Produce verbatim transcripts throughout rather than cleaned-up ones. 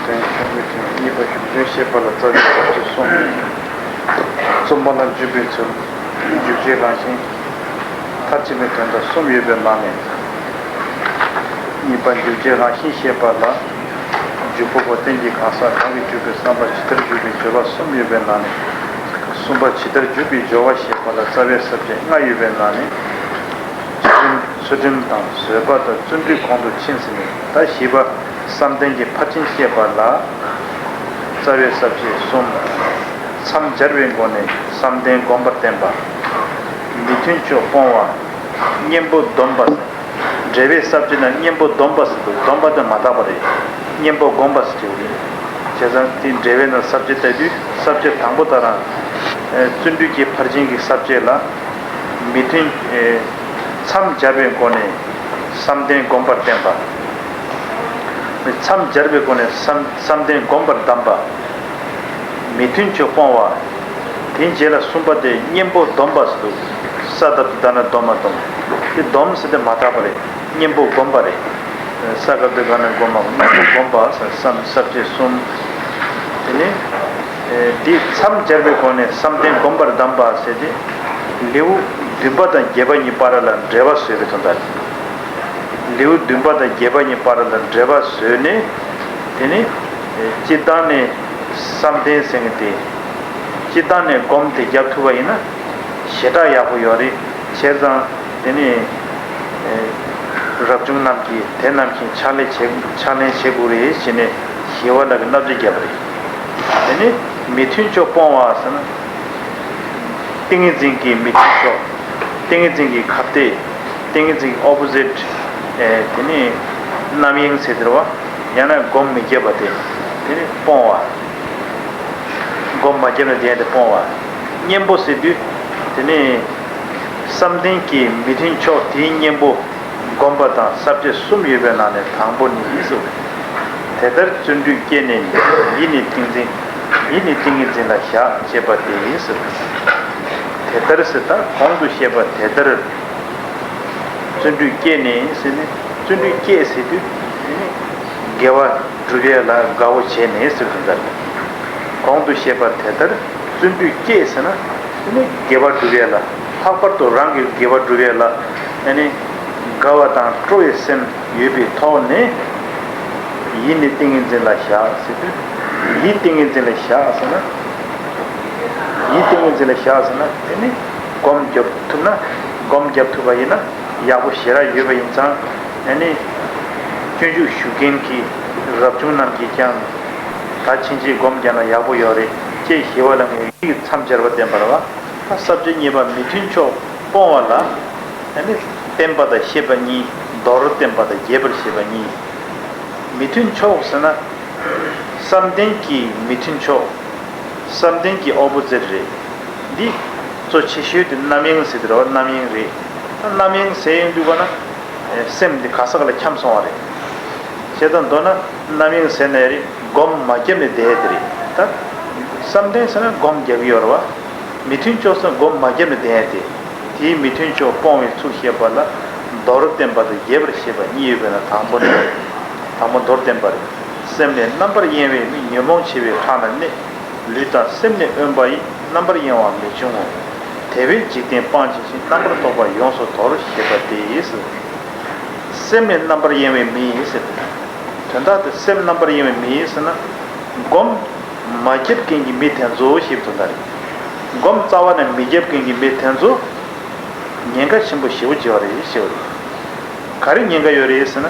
དོན་ཆུང་ངུའི་དོན་གཉིས་པ་རྒྱུ་མཚན་བཤད་པ་ལ་རྩ་བའི་ས་བཅད་གསུམ། རྩོམ་པ་ལ་འཇུག་པའི་ཚུལ། རྒྱུ་བྱས་རང་བཞིན། མཐར་ཕྱིན་པའི་དོན་དང་གསུམ་ཡོད་པའི་ནང་ནས། གཉིས་པ་རྒྱུ་བྱས་རང་བཞིན་བཤད་པ་ལ། འཇུག་པ་པོ་རྟེན་གྱི་གང་ཟག་གང་གིས་འཇུག་པའི་བསམ་པ་ཇི་ལྟར་འཇུག་པའི་སྦྱོར་བ་གསུམ་ཡོད་པའི་ནང་ནས། གསུམ་པ་ཇི་ལྟར་འཇུག་པའི་སྦྱོར་བ་བཤད་པ་ལ་རྩ་བའི་ས་བཅད་ལྔ་ཡོད་པའི་ནང་ནས། ཚུལ་ཁྲིམས་ཚུལ་ཁྲིམས་དང་བཟོད་པ་དང་བརྩོན་འགྲུས་གོང་དུ་ཕྱིན་ཟིན་ནས། ད་བཞི་པ་བསམ་གཏན་གྱི་ཕར་ཕྱིན་བཤད་པ་ལ། རྩ་བའི་ས་བཅད་གསུམ། མཚམས་སྦྱར་བའི་སྒོ་ནས་བསམ་གཏན་བསྒོམ་པར་བསྟན་པ། མི་མཐུན་ཕྱོགས་སྤོང་བ། གཉེན་པོ་སྡོམ་པ། འགྲེལ་པའི་ས་བཅད་ན་གཉེན་པོ་སྡོམ་པ་ཟེར་འདུག་སྡོམ་པ་དེ་མ་དག་པ་རེད། གཉེན་པོ་བསྒོམ་པ་ཟེར་གྱི་ཡོད་རེད། བྱས་ཙང་དེ་འགྲེལ་པའི་ནང་ས་བཅད་ལྟ་དུས་ས་བཅད་དང་པོ་ལྟར་བརྩོན་འགྲུས་ཀྱི་ཕར་ཕྱིན་གྱི་ས་བཅད་ལ། མི་མཐུན། མཚམས་སྦྱར་བའི་སྒོ་ནས་བསམ་གཏན་བསྒོམ་པར་བསྟན་པ། མཚམས་སྦྱར་བའི་སྒོ་ནས་བསམ་བསམ་གཏན་བསྒོམ་པར་གདམས་པ། མི་མཐུན་ཕྱོགས་སྤོང་བ། དེའི་རྗེས་ལ་གསུམ་པ་དེ་གཉེན་པོ་སྡོམ་པ་ཟེར་འདུག་ས་བཏབ་སྟེ་བཏབ་ན་སྡོམ་པ་སྡོམ། དེ་སྡོམ་ཟེར་དེ་མ་དག་པ་རེད། གཉེན་པོ་བསྒོམ་པ་རེད། ས་བཏབ་སྟེ་བཏབ་ན་སྒོམ་པ། གཉེན་པོ་བསྒོམ་པ་ཟེར་བསམ་ས་བཅད་གསུམ། དེ་ནས། འདི་མཚམས་སྦྱར་བའི་སྒོ་ནས་བསམ་གཏན་བསྒོམ་པར་གདམས་པ་ཟེར་ཏེ། ལེའུ་བདུན་པ་དང་བརྒྱད་པ་གཉིས་བར་ལ་འགྲེལ་པ་བཟོས་པའི་དོན་དག་རེད། ལེའུ་བདུན་པ་དང་བརྒྱད་པ་གཉིས་བར་ལ་འགྲེལ་པ་བཟོས་ནས། དེ་ནས་སྤྱིར་བཏང་ནས་བསམ་གཏན་ཟེར་མཁན་དེ། སྤྱིར་བཏང་ནས་སྒོམ་དེ་བརྒྱབ་ཐུབ་པ་ཡིན་ན་ཞེ་དྲག་ཡག་པོ་ཡོད་རེད། བྱས་ཙང་དེ་ནས་རབ་བྱུང་རྣམས་ཀྱིས་དེ་རྣམས་ཀྱི་ཕྱག་ལས་བྱེད་ཕྱག་ལེན་བྱེད་དགོས་རེད་ཟེར་ནས་ཞི་བ་ལྷ་གིས་བསླབ་བྱ་བརྒྱབ་པ་རེད། དེ་ནས་མི་མཐུན་ཕྱོགས་སྤོང་བ་ཟེར་ན། ཏིང་ངེ་འཛིན་གྱི་མི་མཐུན་ཕྱོགས། ཏིང་ངེ་འཛིན་གྱི་ཁ་གཏད། ཏིང་ངེ་འཛིན་གྱི་ཨོ་པོ་ཟིཊ། དེ་ནས་རྣམ་གཡེང་ཟེར་དེ་རེད་བ། ཡང་ན་སྒོམ་མི་བརྒྱབ་པ་དེ། དེ་ནི་སྤོང་བ། སྒོམ་མ་བརྒྱབ་ནས་བསྡད་དེ་སྤོང་བ། གཉེན་པོ་ཟེར་དུས། དེ་ནི་བསམ་གཏན་གྱི་མི་མཐུན་ཕྱོགས་དེའི་གཉེན་པོ་བསྒོམ་པ་དང་ས་བཅད་གསུམ་ཡོད་པའི་ནང་ནས་དང་པོ་ནི་ཟེར། དེ་ལྟར་བརྩོན་འགྲུས་བསྐྱེད་ནས་ནི། ཡིད་ནི་ཏིང་འཛིན། ཡིད་ནི་ཏིང་ངེ་འཛིན་ལ་བཞག་ཅེས་པ་དེ་ཡིན་ཟེར། དེ་ལྟར་ཟེར་ད་གོང་དུ་བཤད་པ་དེ་ལྟར། བརྩོན་འགྲུས་བསྐྱེད་ནས་ཟེར་ནས་བརྩོན་འགྲུས་བསྐྱེད་ཟེར་དུས་དེ་ནི་དགེ་བ་སྒྲུབ་ཡས་ལ་དགའ་བོ་བྱས་ནས་ཟེར་དུས་ད་གོང་དུ་བཤད་པ་དེ་ལྟར་བརྩོན་འགྲུས་བསྐྱེད་ཟེར་ན་དེ་ནི་དགེ་བ་སྒྲུབ་ཡས་ལ་ལྷག་པར་དུ་རང་གི་དགེ་བ་སྒྲུབ་ཡས་ལ་ཨ་ནི་དགའ་བ་དང་སྤྲོ་བའི་སེམས་ཡོད་པའི་ཐོག་ནས་ཡིད་ནི་ཏིང་ངེ་འཛིན་ལ་བཞག་ཟེར་དུས་ཡིད་ཏིང་ངེ་འཛིན་ལ་བཞག་ཟེར་ན་ཡིད་ཏིང་ངེ་འཛིན་ལ་བཞག་ཟེར་ན་དེ་ནི་སྒོམ་རྒྱབ་ཐུབ་ན་སྒོམ་རྒྱབ་ཐུབ་པ་ཡིན་ན། ཡག་པོ་ཞེ་དྲག་ཡོད་པ་ཡིན་ཙང་། ཨ་ནི། སྤྱོད་འཇུག་ཞུ་མཁན་གྱི་རབ་བྱུང་རྣམས་ཀྱིས་ཀྱང་། ད་ཕྱིན་ཆད་སྒོམ་རྒྱག་ན་ཡག་པོ་ཡོད་རེད་ཅེས་ཞི་བ་ལྷ་ངེས་ཀྱིས་མཚམས་སྦྱར་བ་བསྟན་པ་རེད་བ། ད་ས་བཅད་གཉིས་པ་མི་མཐུན་ཕྱོགས་སྤོང་བ་ལ། ཨ་ནི། བསྟན་པ་དང་བཤད་པ་གཉིས། མདོར་བསྟན་པ་དང་རྒྱས་པར་བཤད་པ་གཉིས། མི་མཐུན་ཕྱོགས་ཟེར་ན། བསམ་གཏན་གྱི་མི་མཐུན་ཕྱོགས། བསམ་གཏན་གྱི་ཨོ་པོ་ཟིཊ་རེད། འདི་གཙོ་ཆེ་ཤོས་དེ་རྣམ་གཡེང་ཟེར་དེ་རེད་བ། རྣམ་གཡེང་རེད། རྣམ་གཡེང་ཟེར་ཡོང་དུས་ག་ན་སེམས་འདི་ག་ས་ག་ལ་འཁྱམས་སོང་བ་རེད། བྱས་ཙང་མདོར་ན་རྣམ་གཡེང་ཟེར་ནའི་རེད། སྒོམ་མ་བརྒྱབ་ནས་བསྡད་ཡས་དེ་རེད་ད། བསམ་གཏན་ཟེར་ན་སྒོམ་རྒྱག་གི་ཡོད་རེད་བ། མི་མཐུན་ཕྱོགས་ཟེར་ན་སྒོམ་མ་བརྒྱབ་ནས་བསྡད་ཡས་དེ། དེའི་མི་མཐུན་ཕྱོགས་སྤོང་བའི་ཚུལ་བཤད་པ་ལ་མདོར་བསྟན་པ་དང་རྒྱས་པར་བཤད་པ་གཉིས་ཡོད་པས་ན་དང་པོ་ནི། དང་པོ་མདོར་བསྟན་པ་རེད། སེམས་ལས་རྣམ་པར་གཡེང་བའི་མི། ཉོན་མོངས་ཆེ་བའི་ཕྲག་ན་གནས། ལུས་དང་སེམས་ནི་དབེན་པ་ཡིས། རྣམ་པར་གཡེང་བ་མི་འབྱུང་ངོ་། དེ་བས་འཇིག་རྟེན་སྤང་བྱའི་ཕྱིར། རྣམ་པར་རྟོག་པ་ཡོངས་སུ་དོར། ཞེས་པ་སྟེ། སེམས་ལས་རྣམ་པར་གཡེང་བའི་མི་ཟེར། དོན་དག་དེ་སེམས་རྣམ་པར་གཡེང་བའི་མི་ཟེར་ན། སྒོམ་མ་བརྒྱབ་མཁན་གྱི་མི་དེ་ཚོ་ཞེས་པའི་དོན་དག་རེད། སྒོམ་རྩ་བ་ནས་མི་བརྒྱབ་མཁན་གྱི་མི་དེ་ཚོ་ཉེན་ཁ་ཆེན་པོ་ཞེ་པོ་ཅིག་ཡོད་རེད་ཞེས་པ་རེད། ག་རེ་ཉེན་ཁ་ཡོད་རེད་ཟེར་ན།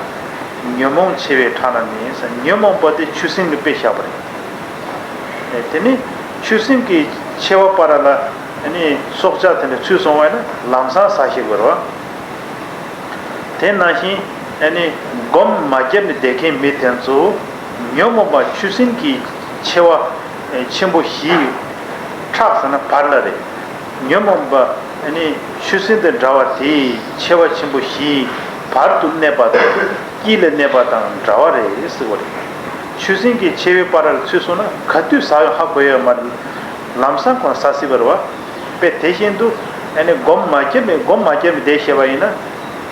ཉོན་མོངས་ཆེ་བའི་ཕྲག་ན་གནས་ཟེར། ཉོན་མོངས་པ་དེ་ཆུ་སྲིན་གྱིས་དཔེ་བཞག་པ་རེད། དེ་ནི་ཆུ་སྲིན་གྱི་མཆེ་བ་བར་ལ་ཨ་ནི་སྲོག་ཆགས་དེ་འདྲ་ཚུད་སོང་བ་ཡིན་ན་ལམ་སང་ཟ་ཤེས་དགོས་རེད་བ། དེ་ནང་བཞིན་ཨ་ནི་སྒོམ་མ་བརྒྱབ་ནས་བསྡད་མཁན་མི་དེ་ཚོ་ཉོན་མོངས་པ་ཆུ་སྲིན་གྱི་མཆེ་བ་ཆེན་པོ་བཞིའི་ཕྲག་ཟེར་ན་བར་ལ་རེད། ཉོན་མོངས་པ་ཨ་ནི་ཆུ་སྲིན་དང་འདྲ་བ་དེའི་མཆེ་བ་ཆེན་པོ་བཞིའི་བར་དུ་གནས་པ་དང་དཀྱིལ་ལ་གནས་པ་དང་འདྲ་བ་རེད་ཟེར་བ་རེད། ཆུ་སྲིན་གྱི་མཆེ་བའི་བར་ལ་ཚུད་སོང་ན་ག་དུས་ཟ་ཡང་ཧ་གོ་ཡ་མ་རེད། ལམ་སང་ཁོ་ན་ཟ་སྲིད་པ་རེད་བ། དཔེ་དེ་བཞིན་དུ་ཨ་ནི་སྒོམ་མ་བརྒྱབ་ནས་སྒོམ་མ་བརྒྱབ་ནས་བསྡད་བྱས་པ་ཡིན་ན་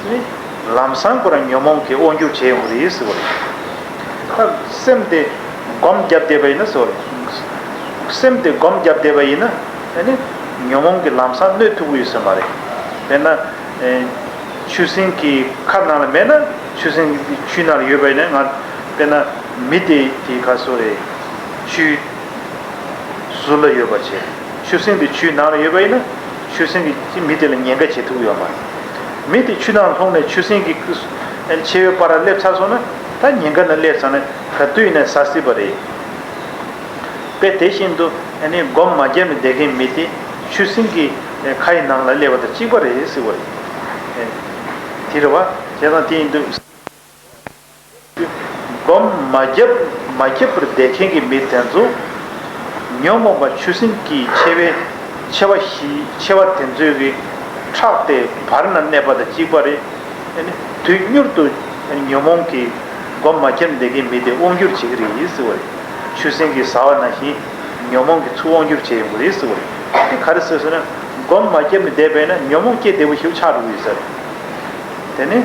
ནི་ལམ་སང་ཁོ་རང་ཉོན་མོངས་ཀྱིས་དབང་སྒྱུར་བྱེད་ཡོང་གི་རེད་ཟེར་བ་རེད། ད་སེམས་དེ་ སྒོམ་བརྒྱབ་བསྡད་པ་ཡིན་ན་ཟེར་བ་རེད། སེམས་དེ་སྒོམ་བརྒྱབ་བསྡད་པ་ཡིན་ན་ཨ་ནི་ཉོན་མོངས་ཀྱི་ལམ་སང་གནོད་ཐུབ་ཀྱི་ཡོད་ས་མ་རེད། དཔེར་ན་ཨེ་ཆུ་སྲིན་གྱི་ཁ་ནང་ལ་མེད་ན་ཆུ་སྲིན་གྱི་ཆུའི་ནང་ལ་ཡོད་པ་ཡིན་ན། ང་དཔེར་ན་མི་དེ་དེ་ག་སོ་རེད། ཆུའི་ཟུར་ལ་ཡོད་པ་བྱས། ཆུ་སྲིན་དེ་ཆུའི་ནང་ལ་ཡོད་པ་ཡིན་ན་ཆུ་སྲིན་གྱིས་མི་དེ་ལ་ཉེན་ཁ་བྱེད་ཐུབ་ཡོད་མ་རེད། མི་དེ་ཆུ་ནང་ལྷུང་ནས་ཆུ་སྲིན་གྱི་མཆེ་བའི་བར་ལ་སླེབས་ཚར་སོང་ན་ད་ཉེན་ཁ་ནང་སླེབས་ཚར་ནས་ག་དུས་ཡིན་ན་ཟ་སྲིད་པ་རེད། དཔེ་དེ་བཞིན་དུ་ཨ་ནི་སྒོམ་མ་བརྒྱབ་ནས་བསྡད་མཁན་མི་དེ་ཆུ་སྲིན་གྱི་ཁའི་ནང་ལ་སླེབས་པ་དང་གཅིག་པ་རེད་ཟེར་བ་རེད། དེ་རེད་བ། བྱས་ཙང་དེ་ཡིན་དུས། སྒོམ་མ་བརྒྱབ་མ་བརྒྱབ་པར་བསྡད་མཁན་གྱི་མི་དེ་ཚོ། ཉོན་མོངས་པ་ཆུ་སྲིན་གྱི་མཆེ་བའི་མཆེ་བ་བཞི་མཆེ་བ་དེ་ཚོའི་གི་ཁྲག་དེ་བར་ན་གནས་པ་དང་གཅིག་པ་རེད། ཨ་ནི་དུས་མྱུར་དུ་ཉོན་མོངས་ཀྱི་སྒོམ་མ་བརྒྱབ་བསྡད་མཁན་མི་དེ་དབང་སྒྱུར་བྱེད་ཀྱི་རེད་ཟེར་བ་རེད། ཆུ་སྲིན་གྱིས་ཟ་བ་ནང་བཞིན་ཉོན་མོངས་ཀྱིས་ཚུར་དབང་སྒྱུར་བྱེད་ཡོང་གི་རེད་ཟེར་བ་རེད། དེ་ག་རེ་ཟེར་ཟེར་ན་སྒོམ་མ་བརྒྱབ་ནས་བསྡད་པས་ན་ཉོན་མོངས་སྐྱེ་བདེ་པོ་ཞིག་ཆགས་འགྲོ་གི་ཡོད་ས་རེད། དེ་ནི།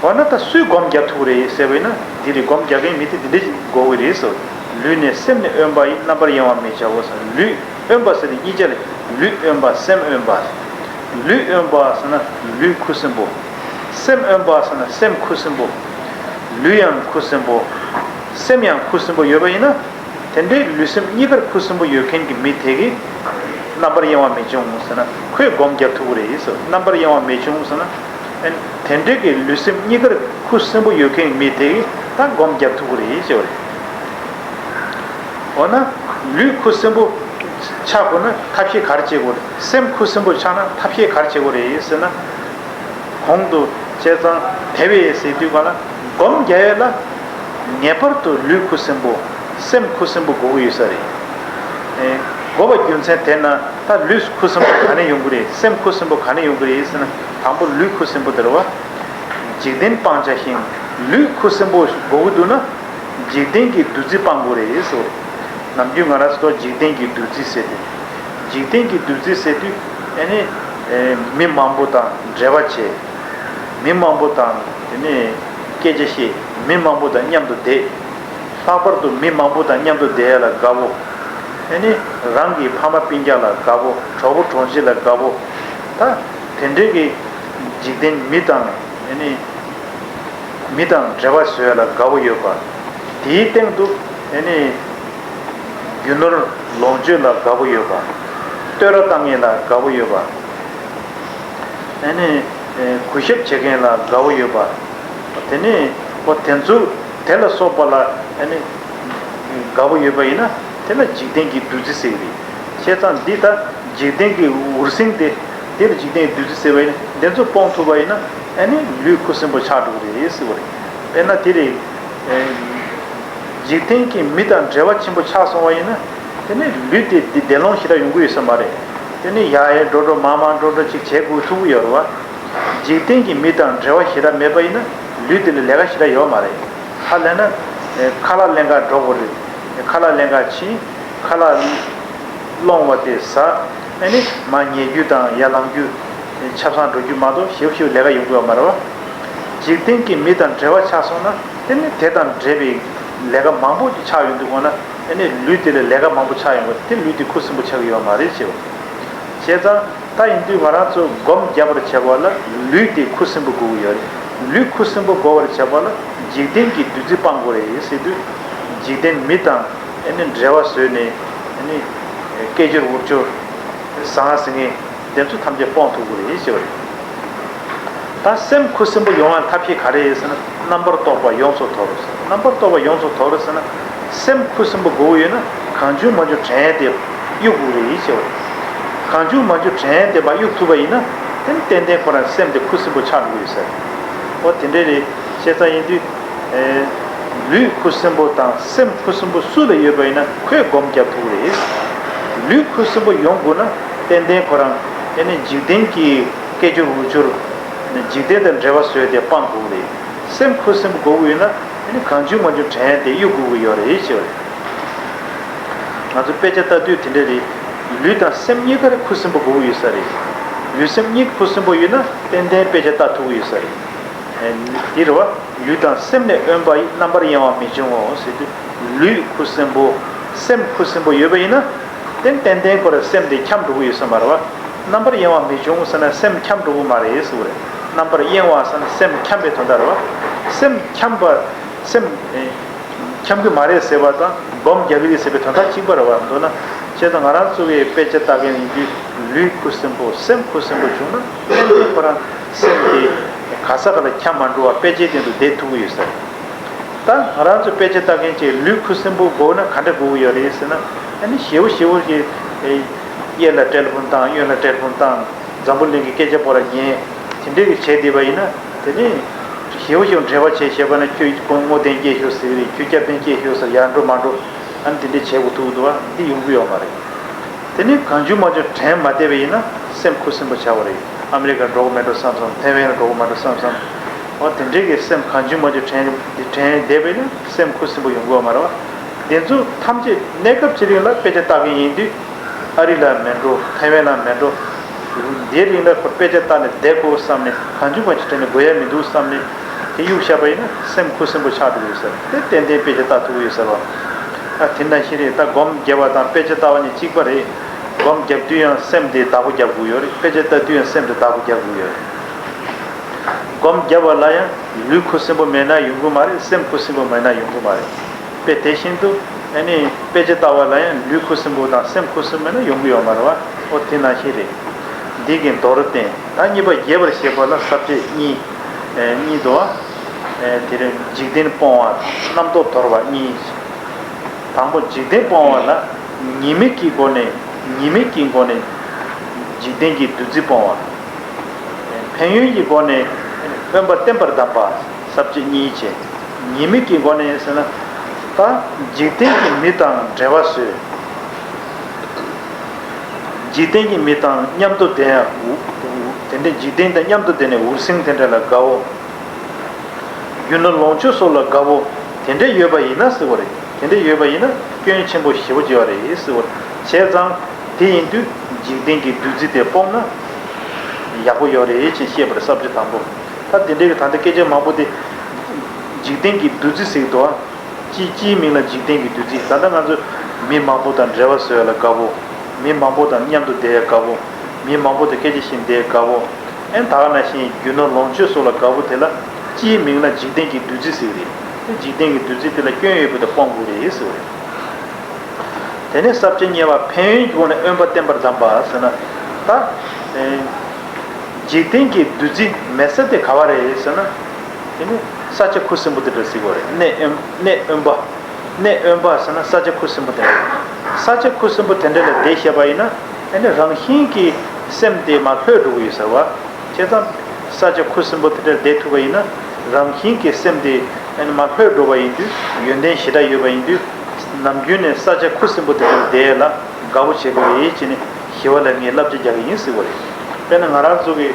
འོ་ན་ད་སུས་སྒོམ་རྒྱག་ཐུབ་རེད་ཟེར་བས་ན། འདི་རེད། སྒོམ་རྒྱག་མཁན་མི་དེ་འདི་འདྲ་ཞིག་དགོས་ཀྱི་རེད་ཟེར། ལུས་ནི་སེམས་ནི་དབེན་པ་ཡི། རྣམ་པར་གཡེང་བ་མི་བྱའོ་ཟེར། ལུས་དབེན་པ་ཟེར་ནས་གཉིས་ཆ་ལས། ལུས་དབེན་པ་སེམས་དབེན་པ། ལུས་དབེན་པ་ཟེར་ན་ལུས་ཁུ་སིམ་པོ། སེམས་དབེན་པ་ཟེར་ན་སེམས་ཁུ་སིམ་པོ། ལུས་ཡང་ཁུ་སིམ་པོ། སེམས་ཡང་ཁུ་སིམ་པོ་ཡོད་པ་ཡིན་ན། དེ་འདྲའི་ལུས་སེམས་གཉིས་ཀར་ཁུ་སིམ་པོ་ཡོད་མཁན་གྱི་མི་དེ་གིས་རྣམ་པར་གཡེང་བ་མི་འབྱུང་ཟེར་ན། ཁོས་སྒོམ་རྒྱག་ཐུབ་ཀྱི་རེད་ཟེར། རྣམ་པར་གཡེང་བ་མི་འབྱུང་ཟེར་ན། ཨ་ནི་དེ་འདྲའི་གི་ལུས་སེམས་གཉིས་ཀར་ཁུ་སིམ་པོ་ཡོད་མཁན་གྱི་མི་དེ་གིས་ད་སྒོམ་རྒྱག་ཐུབ་ཀྱི་རེད་ཟེར་བ་རེད། འོ་ན་ལུས་ཁུ་སིམ་པོ་ཆགས་དགོས་ན་ཐབས་ཤེས་ག་རེ་བྱེད་དགོས་རེད། སེམས་ཁུ་སིམ་པོ་ཆགས་ན་ཐབས་ཤེས་ག་རེ་བྱེད་དགོས་རེད་ཟེར་ན། གོང་དུ་བྱས་ཙང་དེ་བས་ཟེར་དུས་ག་ལ་སྒོམ་རྒྱག་ཡས་ལ་ངེས་པར་དུ་ལུས་ཁུ་སིམ་པོ། སེམས་ཁུ་སིམ་པོ་དགོས་ཀྱི་ཡོད་ས་རེད། ཨེ། དགོས་པ་རྒྱུ་མཚན་དེ་ན་ད་ལུས་ཁུ་སིམ་པོ་ག་ནས་ཡོང་གི་རེད། སེམས་ཁུ་སིམ་པོ་ག་ནས་ཡོང་གི་རེད་ཟེར་ན། དང་པོ་ལུས་ཁུ་སིམ་པོ་དེ་རེད་བ། འཇིག་རྟེན་སྤང་བྱ་ཞིང་། ལུས་ཁུ་སིམ་པོ་དགོས་ཀྱི་འདུག་ན། འཇིག་རྟེན་གྱི་བདུད་རྩི་སྤང་དགོས་རེད་ཟེར། ནམ་རྒྱུན་ང་རང་ཚོ་འཇིག་རྟེན་གྱི་བདུད་རྩི་ཟེར་ཏེ། འཇིག་རྟེན་གྱི་བདུད་རྩི་ཟེར་དུས་ཨ་ནི་ཨེ་མི་མང་པོ་དང་འབྲེལ་བ་བྱེད། མི་མང་པོ་དང་དེ་ནས་སྐད་ཆ་བཤད། མི་མང་པོ་དང་མཉམ་དུ་བསྡད། ལྷག་པར་དུ་མི་མང་པོ་དང་མཉམ་དུ་བསྡད་ཡ་ལ་དགའ་བོ། ཨ་ནི་རང་གི་ཕ་མ་སྤུན་ཀྱག་ལ་དགའ་བོ། གྲོགས་པོ་གྲོགས་མཆེད་ལ་དགའ་བོ། ད་དེ་འདྲའི་གི་འཇིག་རྟེན་མི་དང་ཨ་ནི། མི་དང་འབྲེལ་བ་བཟོ་ཡ་ལ་དགའ་བོ་ཡོད་པ། དེའི་སྟེང་དུ་ཨ་ནི་རྒྱུ་ནོར་ལོངས་སྤྱོད་ལ་དགའ་བོ་ཡོད་པ། བསྟོད་ར་བཏང་མཁན་ལ་དགའ་བོ་ཡོད་པ། ཨ་ནི་གུས་ཞབས་བྱེད་མཁན་ལ་དགའ་བོ་ཡོད་པ། དེ་ནི་འོ་དེ་ཚོ་དེ་ལ་སོགས་པ་ལ་ཨ་ནི་དགའ་བོ་ཡོད་པ་ཡིན་ན་དེ་ལ་འཇིག་རྟེན་གྱི་བདུད་རྩི་ཟེར་གྱི་རེད། བྱས་ཙང་འདི་ལྟ། འཇིག་རྟེན་གྱི་འུར་ཟིང་དེ། འདིར་འཇིག་རྟེན་བདུད་རྩི་ཟེར་བ་ཡིན་ན་དེ་ཚོ་སྤོང་ཐུབ་པ་ཡིན་ན་ཨ་ནི་ལུས་ཁུ་སིམ་པོ་ཆགས་འགྲོ་གི་རེད་ཟེར་བ་རེད། དཔེར་ན་དེ་རེད། ཨེ། འཇིག་རྟེན་གྱི་མི་དང་འབྲེལ་བ་ཆེན་པོ་ཆགས་སོང་བ་ཡིན་ན་དེ་ནི་ལུས་དེ་བདེ་བདེ་ལོང་ཞེ་དྲག་ཡོང་གི་ཡོད་ས་མ་རེད། དེ་ནི་ཡར་ཡར་འགྲོ་འགྲོ་མར་མར་འགྲོ་འགྲོ་ཅིག་བྱེད་དགོས་ཐུག་གི་ཡོད་རེད་བ། འཇིག་རྟེན་གྱི་མི་དང་འབྲེལ་བ་ཞེ་དྲག་མེད་པ་ཡིན་ན་ལུས་དེ་ལ་ལས་ཀ་ཞེ་དྲག་ཡོད་མ་རེད། ཧ་ལས་ན། ཨེ། ཁ་ལག་ལེན་ག་འགྲོ་དགོས་རེད། ཁ་ལག་ལེན་ག་ཕྱིན། ཁ་ལག་སློང་བ་དེ་ཟ། ཨ་ནི་མར་ཉལ་རྒྱུ་དང་ཡར་ལངས་རྒྱུ། ཆབ་གསང་འགྲོ་རྒྱུ་མ་གཏོགས་ཞེ་པོ་ཞེ་པོ་ལས་ཀ་ཡོང་གི་ཡོད་མ་རེད་བ། འཇིག་རྟེན་གྱི་མི་དང་འབྲེལ་བ་ཆགས་སོང་ན་དེ་ནི་དེ་དང་འབྲེལ་བའི་ལས་ཀ་མང་པོ་ཞིག་ཆགས་ཡོང་དུས་སྒང་ལ་ཨ་ནི་ལུས་དེ་ལ་ལས་ཀ་མང་པོ་ཆགས་ཡོང་བ་དེ་ལུས་དེ་ཁུ་སིམ་པོ་ཆགས་ཀྱི་ཡོད་མ་རེད་ཅེས་པ། བྱས་ཙང་། ད་ཡིན་དུས་ང་རང་ཚོ་སྒོམ་རྒྱབ་པར་བྱེད་པ་ལ་ལུས་དེ་ཁུ་སིམ་པོ་དགོས་ཀྱི་ཡོད་རེད། ལུས་ཁུ་སིམ་པོ་དགོས་པར་བྱེད་པ་ལ་འཇིག་རྟེན་གྱི་བདུད་རྩི་སྤང་དགོས་རེད་ཟེར་དུས། འཇིག་རྟེན་མི་དང་ཨ་ནི་འབྲེལ་བ་བཟོས་ནས་ཨ་ནི་སྐད་ཅོར་འུར་ཅོར་ཟང་ཟིང་ངེ་དེ་ཚོ་ཐམས་ཅད་སྤོང་ཐུབ་ཀྱི་རེད་ཟེར་བ་རེད། ད་སེམས་ཁུ་སིམ་པོ་ཡོང་བའི་ཐབས་ཤེས་ག་རེ་ཡིན་ཟེར་ན། རྣམ་པར་རྟོག་པ་ཡོངས་སུ་དོར། རྣམ་པར་རྟོག་པ་ཡོངས་སུ་དོར་ཟེར་ན། སེམས་ཁུ་སིམ་པོ་དགོས་ཀྱི་ཡོད་ན་གང་བྱུང་མང་བྱུང་དྲན་ཡས་དེ་གཡུག་དགོས་རེད་ཟེར་བ་རེད། གང་བྱུང་མང་བྱུང་དྲན་ཡས་དེ་མར་གཡུག་ཐུབ་པ་ཡིན་ན་དེ་ནི་ཏན་ཏན་ཁོ་རང་སེམས་དེ་ཁུ་སིམ་པོ་ཆགས་འགྲོ་གི་ཡོད་ས་རེད། འོ་དེ་འདྲ་རེད། བྱས་ཙང་ཡིན་དུས། ཨེ། ལུས་ཁུ་སིམ་པོ་དང་སེམས་ཁུ་སིམ་པོ་སུ་ལ་ཡོད་པ་ཡིན་ན་ཁོས་སྒོམ་རྒྱབ་ཐུབ་ཀྱི་རེད། ལུས་ཁུ་སིམ་པོ་ཡོང་དགོས་ན་ཏན་ཏན་ཁོ་རང་ཨེ་ནི་འཇིག་རྟེན་གྱི་སྐད་ཅོར་འུར་ཅོར། འཇིག་རྟེན་དང་འབྲེལ་བ་བཟོས་ཏེ་སྤང་དགོས་ཀྱི་རེད། སེམས་ཁུ་སིམ་པོ་དགོས་ཀྱི་ཡོད་ན་ཨེ་ནི་གང་བྱུང་མང་བྱུང་དྲན་ཡས་དེ་གཡུག་དགོས་ཀྱི་ཡོད་རེད་ཅེས་པ་རེད། ང་ཚོ་དཔེ་ཆ་ལྟ་དུས་དེ་འདྲ་རེད། ལུས་དང་སེམས་གཉིས་ཀར་ཁུ་སིམ་པོ་དགོས་ཀྱི་ཡོད་ས་རེད། ལུས་སེམས་གཉིས་ཁུ་སིམ་པོ་ཡོད་ན་ཏན་ཏན་དཔེ་ཆ་ལྟ་ཐུབ་ཀྱི་ཡོད་ས་རེད། ཨེ། འདི་རེད་བ། ལུས་དང་སེམས་ནི་དབེན་པ་ཡི། རྣམ་པར་གཡེང་བ་མི་འབྱུང་ངོ་། ཟེར་དུས། ལུས་ཁུ་སིམ་པོ། སེམས་ཁུ་སིམ་པོ་ཡོད་པ་ཡིན་ན། དེ་ཏན་ཏན་ཁོ་རང་སེམས་དེ་འཁྱམས་འགྲོ་གི་ཡོད་ས་མ་རེད་བ། རྣམ་པར་གཡེང་བ་མི་འབྱུང་ཟེར་ན་སེམས་འཁྱམས་འགྲོ་གི་མ་རེད་ཟེར་བ་རེད། རྣམ་པར་གཡེང་བ་ཟེར་ན་སེམས་འཁྱམས་པའི་དོན་དག་རེད་བ། སེམས་འཁྱམས་པ། སེམས། ཨེ། འཁྱམས་ཀྱི་མ་རེད་ཟེར་བ་དང་སྒོམ་རྒྱབ་ཀྱི་རེད་ཟེར་བའི་དོན་དག་གཅིག་པ་རེད་བ། མདོར་ན། བྱས་ཙང་ང་རང་ཚོ་གི་དཔེ་ཆ་ལྟ་མཁན་ཡིན་དུས་ལུས་ཁུ་སིམ་པོ་སེམས་ཁུ་སིམ་པོ་བྱུང་ན་ཏན་ཏན་ཁོ་རང་སེམས་དེ་ག་ས་ག་ལ་འཁྱམས་མ་འགྲོ་བ་དཔེ་ཆའི་སྟེང་དུ་བསྡད་ཐུབ་ཀྱི་ཡོད་ས་རེད། ད་ང་རང་ཚོ་དཔེ་ཆ་ལྟ་མཁན་གྱིས་ལུས་ཁུ་སིམ་པོ་དགོས་ན་ག་འདྲ་དགོས་ཀྱི་ཡོད་རེད་ཟེར་ན། ཨ་ནི་ཞེ་པོ་ཞེ་པོ་ཞིག་གཡས་ལ་ཀྲེལ་ཕུན་བཏང་གཡོན་ལ་ཀྲེལ་ཕུན་བཏང་། འཛམ་བུ་གླིང་གི་སྐད་ཆ་པོ་ར་ཉན། དེ་འདྲས་ཀྱི་བྱས་བསྡད་པ་ཡིན་ན། དེ་ནི་ཞེ་པོ་ཞིག་འབྲེལ་བ་བྱས་བྱས་པ་ན་ཁྱོད་ཁོང་བསྔོ་རྟེན་སྐྱེས་ཤོག་ཟེར་གི་རེད། ཁྱོད་སྐྱབས་རྟེན་སྐྱེས་ཤོག་ཟེར་ཡར་འགྲོ་མར་འགྲོ། ཨ་ནི་དེ་འདྲས་བྱེད་དགོས་ཐུག་འདུག་བ། འདི་ཡོང་གི་ཡོད་མ་རེད། དེ་ནི་གང་བྱུང་མང་བྱུང་དྲན་མ་བསྡད་པ་ཡིན་ན་སེམས་ཁུ་སིམ་པོ་ཆགས་པ་རེད། ཨ་མི་རི་ཀར་འགྲོ་གི་མེད་འགྲོ་བསམ་བསམ། ཐེ་ཝན་ལ་འགྲོ་གི་མ་འགྲོ་བསམ་བསམ། འོ་དེ་འདྲས་ཀྱི་སེམས་གང་བྱུང་མང་བྱུང་དྲན་དྲན་བསྡད་པ་ཡིན་ན་སེམས་ཁུ་སིམ་པོ་ཡོང་གི་ཡོད་མ་རེད་བ། དེ་ཚོ་ཐམས་ཅད་གནས་སྐབས་ཅིག་རིང་ལ་དཔེ་ཆ་ལྟ་མཁན་ཡིན་དུས། ཨ་རི་ལ་མེད་འགྲོ། ཐའེ་ཝན་ལ་མེད་འགྲོ། དེའི་རིང་ལ་ཁོ་དཔེ་ཆ་ལྟ་ནས་བསྡད་དགོས་བསམ་ནས་གང་བྱུང་མང་བྱུང་དྲན་ནས་དགོས་ཡ་མི་འདུག་བསམ་ནས་དེ་གཡུག་བཞག་པ་ཡིན་ན་སེམས་ཁུ་སིམ་པོ་ཆགས་འགྲོ་གི་ཡོད་ས་རེད། དེ་ཏན་ཏན་དཔེ་ཆ་ལྟ་ཐུབ་ཀྱི་ཡོད་ས་རེད་བ། ཨ་དེ་ནང་བཞིན་རེད། ད་སྒོམ་བརྒྱབ་པ་དང་དཔེ་ཆ་ལྟ་བ་གཉིས་གཅིག་པ་རེད། སྒོམ་བརྒྱབ་དུས་ཡང་སེམས་དེ་བདག་པོ་རྒྱབ་དགོས་ཡོད་རེད། དཔེ་ཆ་ལྟ་དུས་ཡང་སེམས་དེ་བདག་པོ་རྒྱབ་དགོས་ཡོད་རེད། སྒོམ་བརྒྱབ་པ་ལ་ཡང་ལུས་ཁུ་སིམ་པོ་མེད་ན་ཡོང་གི་མ་རེད། སེམས་ཁུ་སིམ་པོ་མེད་ན་ཡོང་གི་མ་རེད། དཔེ་དེ་བཞིན་དུ་ཨ་ནི་དཔེ་ཆ་ལྟ་བ་ལ་ཡང་ལུས་ཁུ་སིམ་པོ་དང་སེམས་ཁུ་སིམ་པོ་མེད་ན་ཡོང་གི་ཡོད་མ་རེད་བ། ཨོ་དེ་ནང་བཞིན་རེད། འདི་གི་མདོར་བསྟན། ད་གཉིས་པ་རྒྱས་པར་བཤད་པ་ལ་ས་བཅད་གཉིས། ཨེ་གཉིས་འདུག་བ། ཨེ་དེ་རིང་འཇིག་རྟེན་སྤོང་བ་རྣམ་རྟོག་དོར་བ་གཉིས། དང་པོ་འཇིག་རྟེན་སྤོང་བ་ལ་ཉེས་དམིགས་ཀྱི་སྒོ་ནས། ཉེས་དམིགས་ཀྱི་སྒོ་ནས་འཇིག་རྟེན་གྱི་བདུད་རྩི་སྤོང་བ། ཕན་ཡོན་གྱི་སྒོ་ནས་དབེན་པ་བསྟེན་པར་གདམས་པ། ས་བཅད་གཉིས་བྱས། ཉེས་དམིགས་ཀྱི་སྒོ་ནས་ཟེར་ན། ད་འཇིག་རྟེན་གྱི་མི་དང་འབྲེལ་བ་བཟོས། འཇིག་རྟེན་གྱི་མི་དང་མཉམ་དུ་བསྡད་ཡ། དེ་འདྲའི་འཇིག་རྟེན་དང་མཉམ་དུ་བསྡད་ནས་འུར་ཟིང་དེ་འདྲ་ལ་དགའ་བོ། རྒྱུ་ནོར་ལོངས་སྤྱོད་སོགས་ལ་དགའ་བོ། དེ་འདྲ་ཡོད་པ་ཡིན་ན་ཟེར་བ་རེད། དེ་འདྲ་ཡོད་པ་ཡིན་ན་སྐྱོན་ཆེན་པོ་ཞེ་པོ་ཅིག་ཡོད་རེད་ཟེར་བ། བྱས་ཙང་དེ་ཡིན་དུས་འཇིག་རྟེན་གྱི་བདུད་རྩི་དེ་སྤོང་ན་ཡག་པོ་ཡོད་རེད་ཅེས་བཤད་པ་རེད། ས་བཅད་དང་པོ། ད་དེ་འདྲའི་ད་ལྟ་སྐད་ཆ་མང་པོ་དེ་འཇིག་རྟེན་གྱི་བདུད་རྩི་ཟེར་གྱི་འདུག་ཨ། ཅི་ཅིའི་མིང་ལ་འཇིག་རྟེན་གྱི་བདུད་རྩི། ད་ལྟ་ང་ཚོ་མི་མང་པོ་དང་འབྲེལ་བ་བཟོ་ཡ་ལ་དགའ་བོ། མི་མང་པོ་དང་མཉམ་དུ་བསྡད་ཡ་དགའ་བོ། མི་མང་པོ་དང་སྐད་ཆ་བཤད་བསྡད་ཡ་དགའ་བོ། ཨེ་ད་ག་ནང་བཞིན་རྒྱུ་ནོར་ལོངས་སྤྱོད་སོགས་ལ་དགའ་བོ་དེ་ལ་ཅིའི་མིང་ལ་འཇིག་རྟེན་གྱི་བདུད་རྩི་ཟེར་གྱི་རེད། འཇིག་རྟེན་གྱི་བདུད་རྩི་དེ་ལ་སྐྱོན་ཡོད་པ་དེ་སྤོང་དགོས་རེད་ཟེར་བ་རེད། དེ་ནས་ས་བཅད་གཉིས་པ་ཕན་ཡོན་གྱི་སྒོ་ནས་དབེན་པ་བསྟེན་པར་གདམས་པ་ཟེར་ན། ད་ཨེ་འཇིག་རྟེན་གྱི་བདུད་རྩི་མེད་ས་དེ་ག་བ་རེད་ཟེར་ན། དེ་ནི་ས་ཆ་ཁུ་སིམ་པོ་དེ་འདྲ་ཟེར་གྱི་རེད། གནས་དབེན་གནས་དབེན་པ། གནས་དབེན་པ་ཟེར་ན་ས་ཆ་ཁུ་སིམ་པོ་དེ་འདྲ། ས་ཆ་ཁུ་སིམ་པོ་དེ་འདྲ་ལ་བསྡད་བཞག་པ་ཡིན་ན་ཨ་ནི་རང་བཞིན་གྱིས་སེམས་དེ་མར་ལྷོད་འགྲོ་གི་ཡོད་ཟེར་བ། བྱས་ཙང་ས་ཆ་ཁུ་སིམ་པོ་དེ་འདྲ་ལ་བསྡད་ཐུབ་པ་ཡིན་ན་རང་བཞིན་གྱིས་སེམས་དེ་ཨ་ནི་མར་ལྷོད་འགྲོ་བ་ཡིན་དུས་ཡོན་ཏན་ཞེ་དྲག་ཡོད་པ་ཡིན་དུས་ནམ་རྒྱུན་ནས་ས་ཆ་ཁུ་སིམ་པོ་དེ་འདྲ་ལ་བསྡད་ཡ་ལ་དགའ་བོ་བྱེད་དགོས་རེད་ཅེས་ནས་ཞི་བ་ལྷ་ངས་བསླབ་བྱ་རྒྱག་གི་ཡིན་ཟེར་བ་རེད། དཔེར་ན་ང་རང་ཚོ་གི་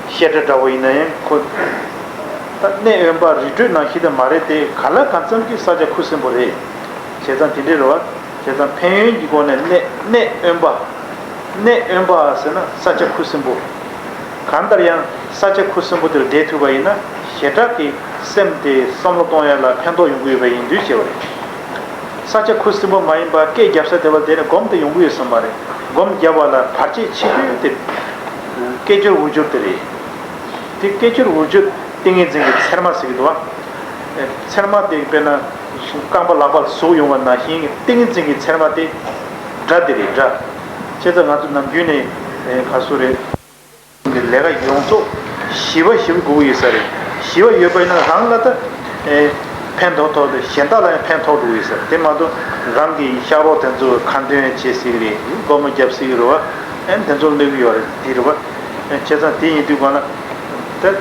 བཤད་གྲྭ་འདྲ་བོ་ཡིན་ན་ཡང་ཁོ། ད་གནས་དབེན་པ་རི་ཁྲོད་ནང་བཞིན་དེ་མ་རེད་དེ། ག་ལ་གང་འཚམ་གྱི་ས་ཆ་ཁུ་སིམ་པོ་རེད། བྱས་ཙང་དེ་འདྲའི་རེད་བ། བྱས་ཙང་ཕན་ཡོན་གྱི་སྒོ་ནས་གནས་གནས་དབེན་པ། གནས་དབེན་པ་ཟེར་ན་ས་ཆ་ཁུ་སིམ་པོ། གང་ལྟར་ཡང་ས་ཆ་ཁུ་སིམ་པོ་དེར་བསྡད་ཐུབ་པ་ཡིན་ན་ཞེ་དྲག་གི་སེམས་དེ་བསམ་བློ་གཏོང་ཡ་ལ་ཕན་ཐོགས་ཡོང་གི་ཡོད་པ་ཡིན་དུས་བྱས་པ་རེད། ས་ཆ་ཁུ་སིམ་པོ་མ་ཡིན་པ་སྐད་རྒྱབ་ས་དེ་བ་དེ་ནས་སྒོམ་དེ་ཡོང་གི་ཡོད་བསམ་པ་རེད། སྒོམ་རྒྱབ་པ་ལ་བར་ཆད་ཆེ་ཤོས་དེ་སྐད་ཅོར་འུར་ཅོར་དེ་རེད། དེ་སྐད་ཅོར་འུར་ཅོར་ཏིང་ངེ་འཛིན་གྱི་ཚེར་མ་ཟེར་གྱི་འདུག་བ། ཚེར་མ་དེ་དཔེར་ན་རྐང་པ་ལག་པ་ལ་ཟུག་ཡོང་བ་ནང་བཞིན་གྱི་ཏིང་ངེ་འཛིན་གྱི་ཚེར་མ་དེ་དགྲ་དེ་རེད་དགྲ། བྱས་ཙང་ང་ཚོ་ནམ་རྒྱུན་ནས་ག་སུ་རེད། ལས་ཀ་ཡོངས་རྫོགས་ཞི་བ་ཞིམ་དགོས་ཀྱི་ཡོད་ས་རེད། ཞི་བ་ཡོད་པ་ཡིན་ན་རང་ལ་ད་ཕན་ཐོགས་ཐོགས་ཏེ་གཞན་དག་ལ་ཡང་ཕན་ཐོགས་འགྲོ་གི་ཡོད་ས་རེད། དེ་མ་གཏོགས་རང་གི་ཤག་རོགས་དེ་ཚོ་ཁ་འདོན་བྱེད་སྲིད་ཀྱི་རེད། སྒོར་མོ་རྒྱབ་སྲིད་ཀྱི་རེད་བ། ཨན་དེ་ཚོ་གནོད་ཀྱི་ཡོད་རེད་དེ་རེད་བ། བྱས་ཙང་དེ་ཡིན་དུས་ག་ན་ད་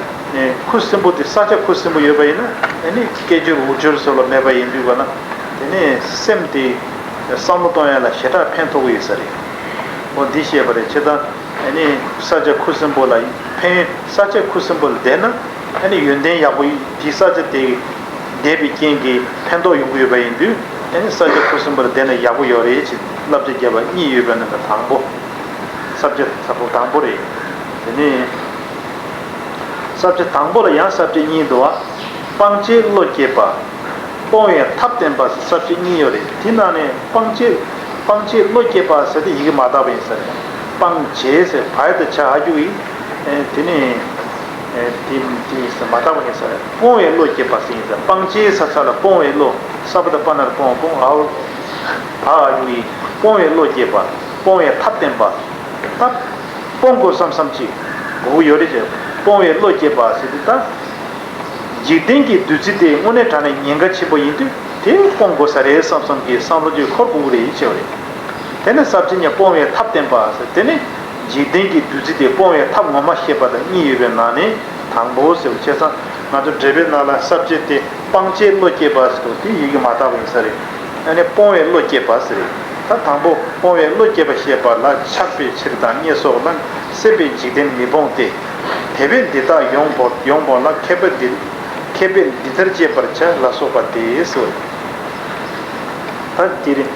ཁུ་སིམ་པོ་དེ་ས་ཆ་ཁུ་སིམ་པོ་ཡོད་པ་ཡིན་ན་ཨ་ནི་སྐད་ཅོར་འུར་ཅོར་སོགས་ལ་མེད་པ་ཡིན་དུས་ག་ན་དེ་ནས་སེམས་དེ་བསམ་བློ་གཏོང་ཡ་ལ་ཞེ་དྲག་ཕན་ཐོགས་ཀྱི་ཡོད་ས་རེད། འོ་འདི་བཤད་པ་རེད། བྱས་ཙང་། ཨ་ནི་ས་ཆ་ཁུ་སིམ་པོ་ལ་ཕན་ཡོན། ས་ཆ་ཁུ་སིམ་པོ་ལ་བསྡད་ན་ཨ་ནི་ཡོན་ཏན་ཡག་པོ་དེ་ས་ཆ་དེ་བསྡད་པའི་རྐྱེན་གྱིས་ཕན་ཐོགས་ཡོང་གི་ཡོད་པ་ཡིན་དུས་ཨ་ནི་ས་ཆ་ཁུ་སིམ་པོ་ལ་བསྡད་ན་ཡག་པོ་ཡོད་རེད་ཅེས་བསླབ་བྱ་བརྒྱབ་པ་གཉིས་ཡོད་པའི་ནང་ནས་དང་པོ། ས་བཅད་དང་པོ་དང་པོ་རེད། དེ་ནས་ས་བཅད་དང་པོ་ལ་ཡང་ས་བཅད་གཉིས་འདུག་བ། སྤང་བྱའི་བློ་སྐྱེས་པ། སྤོང་བའི་ཐབས་བསྟན་པ་ཟེར་ས་བཅད་གཉིས་ཡོད་རེད། དེ་ནང་ནས་སྤང་བྱེད། སྤང་བྱེད་བློ་སྐྱེད་པ་ཟེར་དེ་ཡི་གེ་མ་དག་པ་ཡིན་ས་རེད། སྤང་བྱེད་ཟེར་བ་ཡི་དང་བྱ་ཨ་རྒྱུ་ཡིན། ཨེ་དེ་ནས་ཨེ་དེ་དེ་ཡིན་ས་མ་དག་པ་ཡིན་ས་རེད། སྤོང་བའི་བློ་སྐྱེད་པ་ཟེར་ཡིན་ས། སྤང་བྱེད་ས་ས་ལ་སྤོང་བའི་བློ། ས་བ་ད་པ་ན་ར་སྤོང་། སྤོང་ཨའོ་བ་ཨ་རྒྱུ་ཡིན། སྤོང་བའི་བློ་སྐྱེད་པ། སྤོང་བའི་ཐབས་བསྟན་པ། ད་སྤོང་དགོས་བསམ་བསམ་ཅིག་དགོས་ཀྱི་ཡོད་རེད་ཅེས། སྤོང་བའི་བློ་སྐྱེད་པ་ཟེར་དུས་ད། འཇིག་རྟེན་གྱི་བདུད་རྩི་དེ་དངོས་གནས་དྲང་གནས་ཉེན་ཁ་ཆེན་པོ་ཡིན་དུས་དེ་སྤོང་དགོས་ས་རེད་བསམ་བསམ་གྱི་བསམ་བློ་ཅིག་འཁོར་དགོས་ཀྱི་རེད་ཅེས་པ་རེད། དེ་ནས་ས་བཅད་གཉིས་སྤོང་བའི་ཐབས་བསྟན་པ་ཟེར། དེ་ནི་འཇིག་རྟེན་གྱི་བདུད་རྩི་དེ་སྤོང་བའི་ཐབས་ངོ་མ་བཤད་པ་དང་གཉིས་ཡོད་པའི་ནང་ནས་དང་པོ་ཟེར་བ་བྱས་ཙང་ང་ཚོ་འགྲེལ་པའི་ནང་ལ་ས་བཅད་དེ་སྤང་བྱའི་བློ་སྐྱེད་པ་ཟེར་དུས་དེ་ཡི་གེ་མ་དག་པ་ཡིན་ས་རེད། ཨ་ནི་སྤོང་བའི་བློ་སྐྱེད་པ་ཟེར་རེད། ད་དང་པོ་སྤོང་བའི་བློ་སྐྱེད་པ་བཤད་པ་ལ་ཆགས་པའི་ཕྱིར་དང་བརྙས་སོགས་ལ་སྲེད་པས་འཇིག་རྟེན་མི་སྤོང་སྟེ། དེ་བས་འདི་དག་ཡོངས་སྤོང་ཡོངས་སྤོང་ལ་མཁས་པས་འདི་མཁས་པས་འདི་ལྟར་དཔྱད་པར་བྱ་ལ་སོགས་པ་སྟེ་ཟེར། ད་དེ་རེད།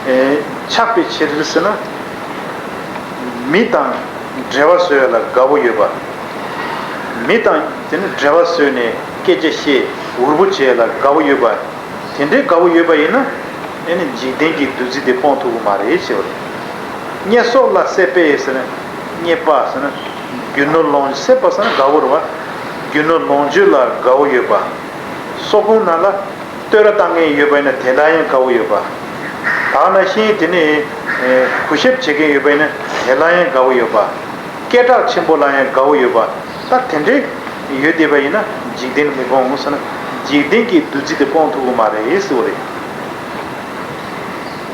ཨེ་ཆགས་པའི་ཕྱིར་ཟེར་ན། མི་དང་འབྲེལ་བ་བཟོ་ཡ་ལ་དགའ་བོ་ཡོད་པ། མི་དང་དེ་ནི་འབྲེལ་བ་བཟོས་ནས་སྐད་ཆ་བཤད་འུར་པོ་བྱེད་ཡ་ལ་དགའ་བོ་ཡོད་པ། དེ་འདྲའི་དགའ་བོ་ཡོད་པ་ཡིན་ན། ཨེ་ནི་འཇིག་རྟེན་གྱི་བདུད་རྩི་དེ་སྤོང་ཐུབ་ཀྱི་མ་རེད་ཟེར་བ་རེད། བརྙས་སོགས་ལ་སྲེད་པས་ཟེར་ན། བརྙས་པ་ཟེར་ན། རྒྱུ་ནོར་ལོངས་སྤྱོད་སྲེད་པ་ཟེར་ན་དགའ་བོ་རེད་བ། རྒྱུ་ནོར་ལོངས་སྤྱོད་ལ་དགའ་བོ་ཡོད་པ། སོག་ཁུང་ནང་ལ་བསྟོད་ར་བཏང་མཁན་ཡོད་པ་ཡིན་ན་དེ་ལ་ཡང་དགའ་བོ་ཡོད་པ། ད་ནང་བཞིན་དེ་ནི་གུས་ཞབས་བྱེད་མཁན་ཡོད་པ་ཡིན་ན་དེ་ལ་ཡང་དགའ་བོ་ཡོད་པ། སྐད་གྲགས་ཆེན་པོ་ལ་ཡང་དགའ་བོ་ཡོད་པ། ད་དེ་འདྲའི་ཡོད་བསྡད་པ་ཡིན་ན་འཇིག་རྟེན་མི་སྤོང་ཟེར་ན། འཇིག་རྟེན་གྱི་བདུད་རྩི་དེ་སྤོང་ཐུབ་ཀྱི་མ་རེད་ཟེར་བ་རེད།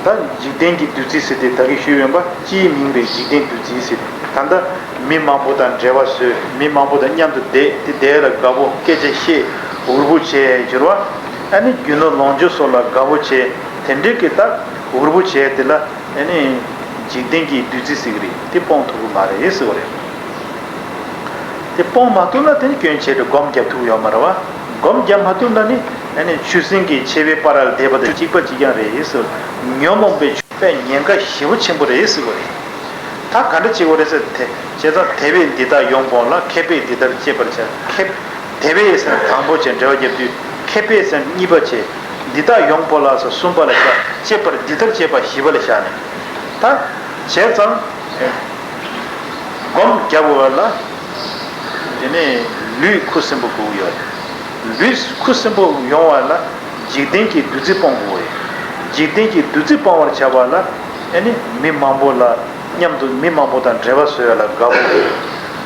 ད་འཇིག་རྟེན་གྱི་བདུད་རྩི་ཟེར་དེ་ད་གིན་ཞུས་ཡོད་པ་སྤྱིའི་མིང་རེད། འཇིག་རྟེན་བདུད་རྩི་ཟེར་དེ་ད་ལྟ་མི་མང་པོ་དང་འབྲེལ་བ་བཟོས། མི་མང་པོ་དང་མཉམ་དུ་བསྡད་དེ་བསྡད་ལ་དགའ་བོ། སྐད་ཆ་བཤད་འུར་པོ་བྱས་འགྱུར་བ། ཨ་ནི་རྒྱུ་ནོར་ལོངས་སྤྱོད་སོགས་ལ་དགའ་བོ་བྱས་དེ་འདྲའི་གི་ད་འུར་པོ་བྱས་དེ་ལ། ཨ་ནི་འཇིག་རྟེན་གྱི་བདུད་རྩི་ཟེར་གི་རེད། དེ་སྤོང་ཐུབ་ཀྱི་མ་རེད་ཟེར་བ་རེད། དེ་སྤོང་མ་ཐུབ་ན་དེ་ནི་སྐྱོན་བྱས་ཏེ་སྒོམ་རྒྱབ་ཐུབ་ཡོད་མ་རེད་བ། སྒོམ་རྒྱབ་མ་ཐུབ་ན་ནི་ཨ་ནི་ཆུ་སྲིན་གྱི་མཆེ་བའི་བར་ལ་བསྡད་པ་དང་གཅིག་པ་གཅིག་རྐྱང་རེད་ཟེར། ཉོན་མོངས་པའི་ཆུ་པས་ཉེན་ཁ་ཞེ་པོ་ཆེན་པོ་རེད་ཟེར་བ་རེད། ད་ག་འདྲ་བྱེད་དགོས་རེད་ཟེར་དེ་བྱས་ཙང་དེ་བས་འདི་དག་ཡོངས་སྤོང་ལ་མཁས་པས་འདི་ལྟར་དཔྱད་པར་བྱ། མཁས་དེ་བས་ཟེར་དང་པོ་བྱས་འགྲེལ་བ་རྒྱབ་དུས་མཁས་པས་ཟེར་གཉིས་པ་བྱས། འདི་དག་ཡོངས་སྤོང་ལ་ཟེར་གསུམ་པ་ལ་བཞག་དཔྱད་པར་འདི་ལྟར་དཔྱད་པ་བཞི་པ་ལ་བཞག་ནས། ད་བྱས་ཙང་། སྒོམ་རྒྱབ་འོག་ལ། དེ་ནས་ལུས་ཁུ་སིམ་པོ་དགོས་ཀྱི་ཡོད་རེད། ལུས་ཁུ་སིམ་པོ་ཡོང་བ་ལ་འཇིག་རྟེན་གྱི་བདུད་རྩི་སྤོང་དགོས་རེད། འཇིག་རྟེན་གྱི་བདུད་རྩི་སྤོང་བར་བྱ་བ་ལ་ཨ་ནི་མི་མང་པོ་ལ་མཉམ་དུ་མི་མང་པོ་དང་འབྲེལ་བ་བཟོ་ཡ་ལ་དགའ་པོ།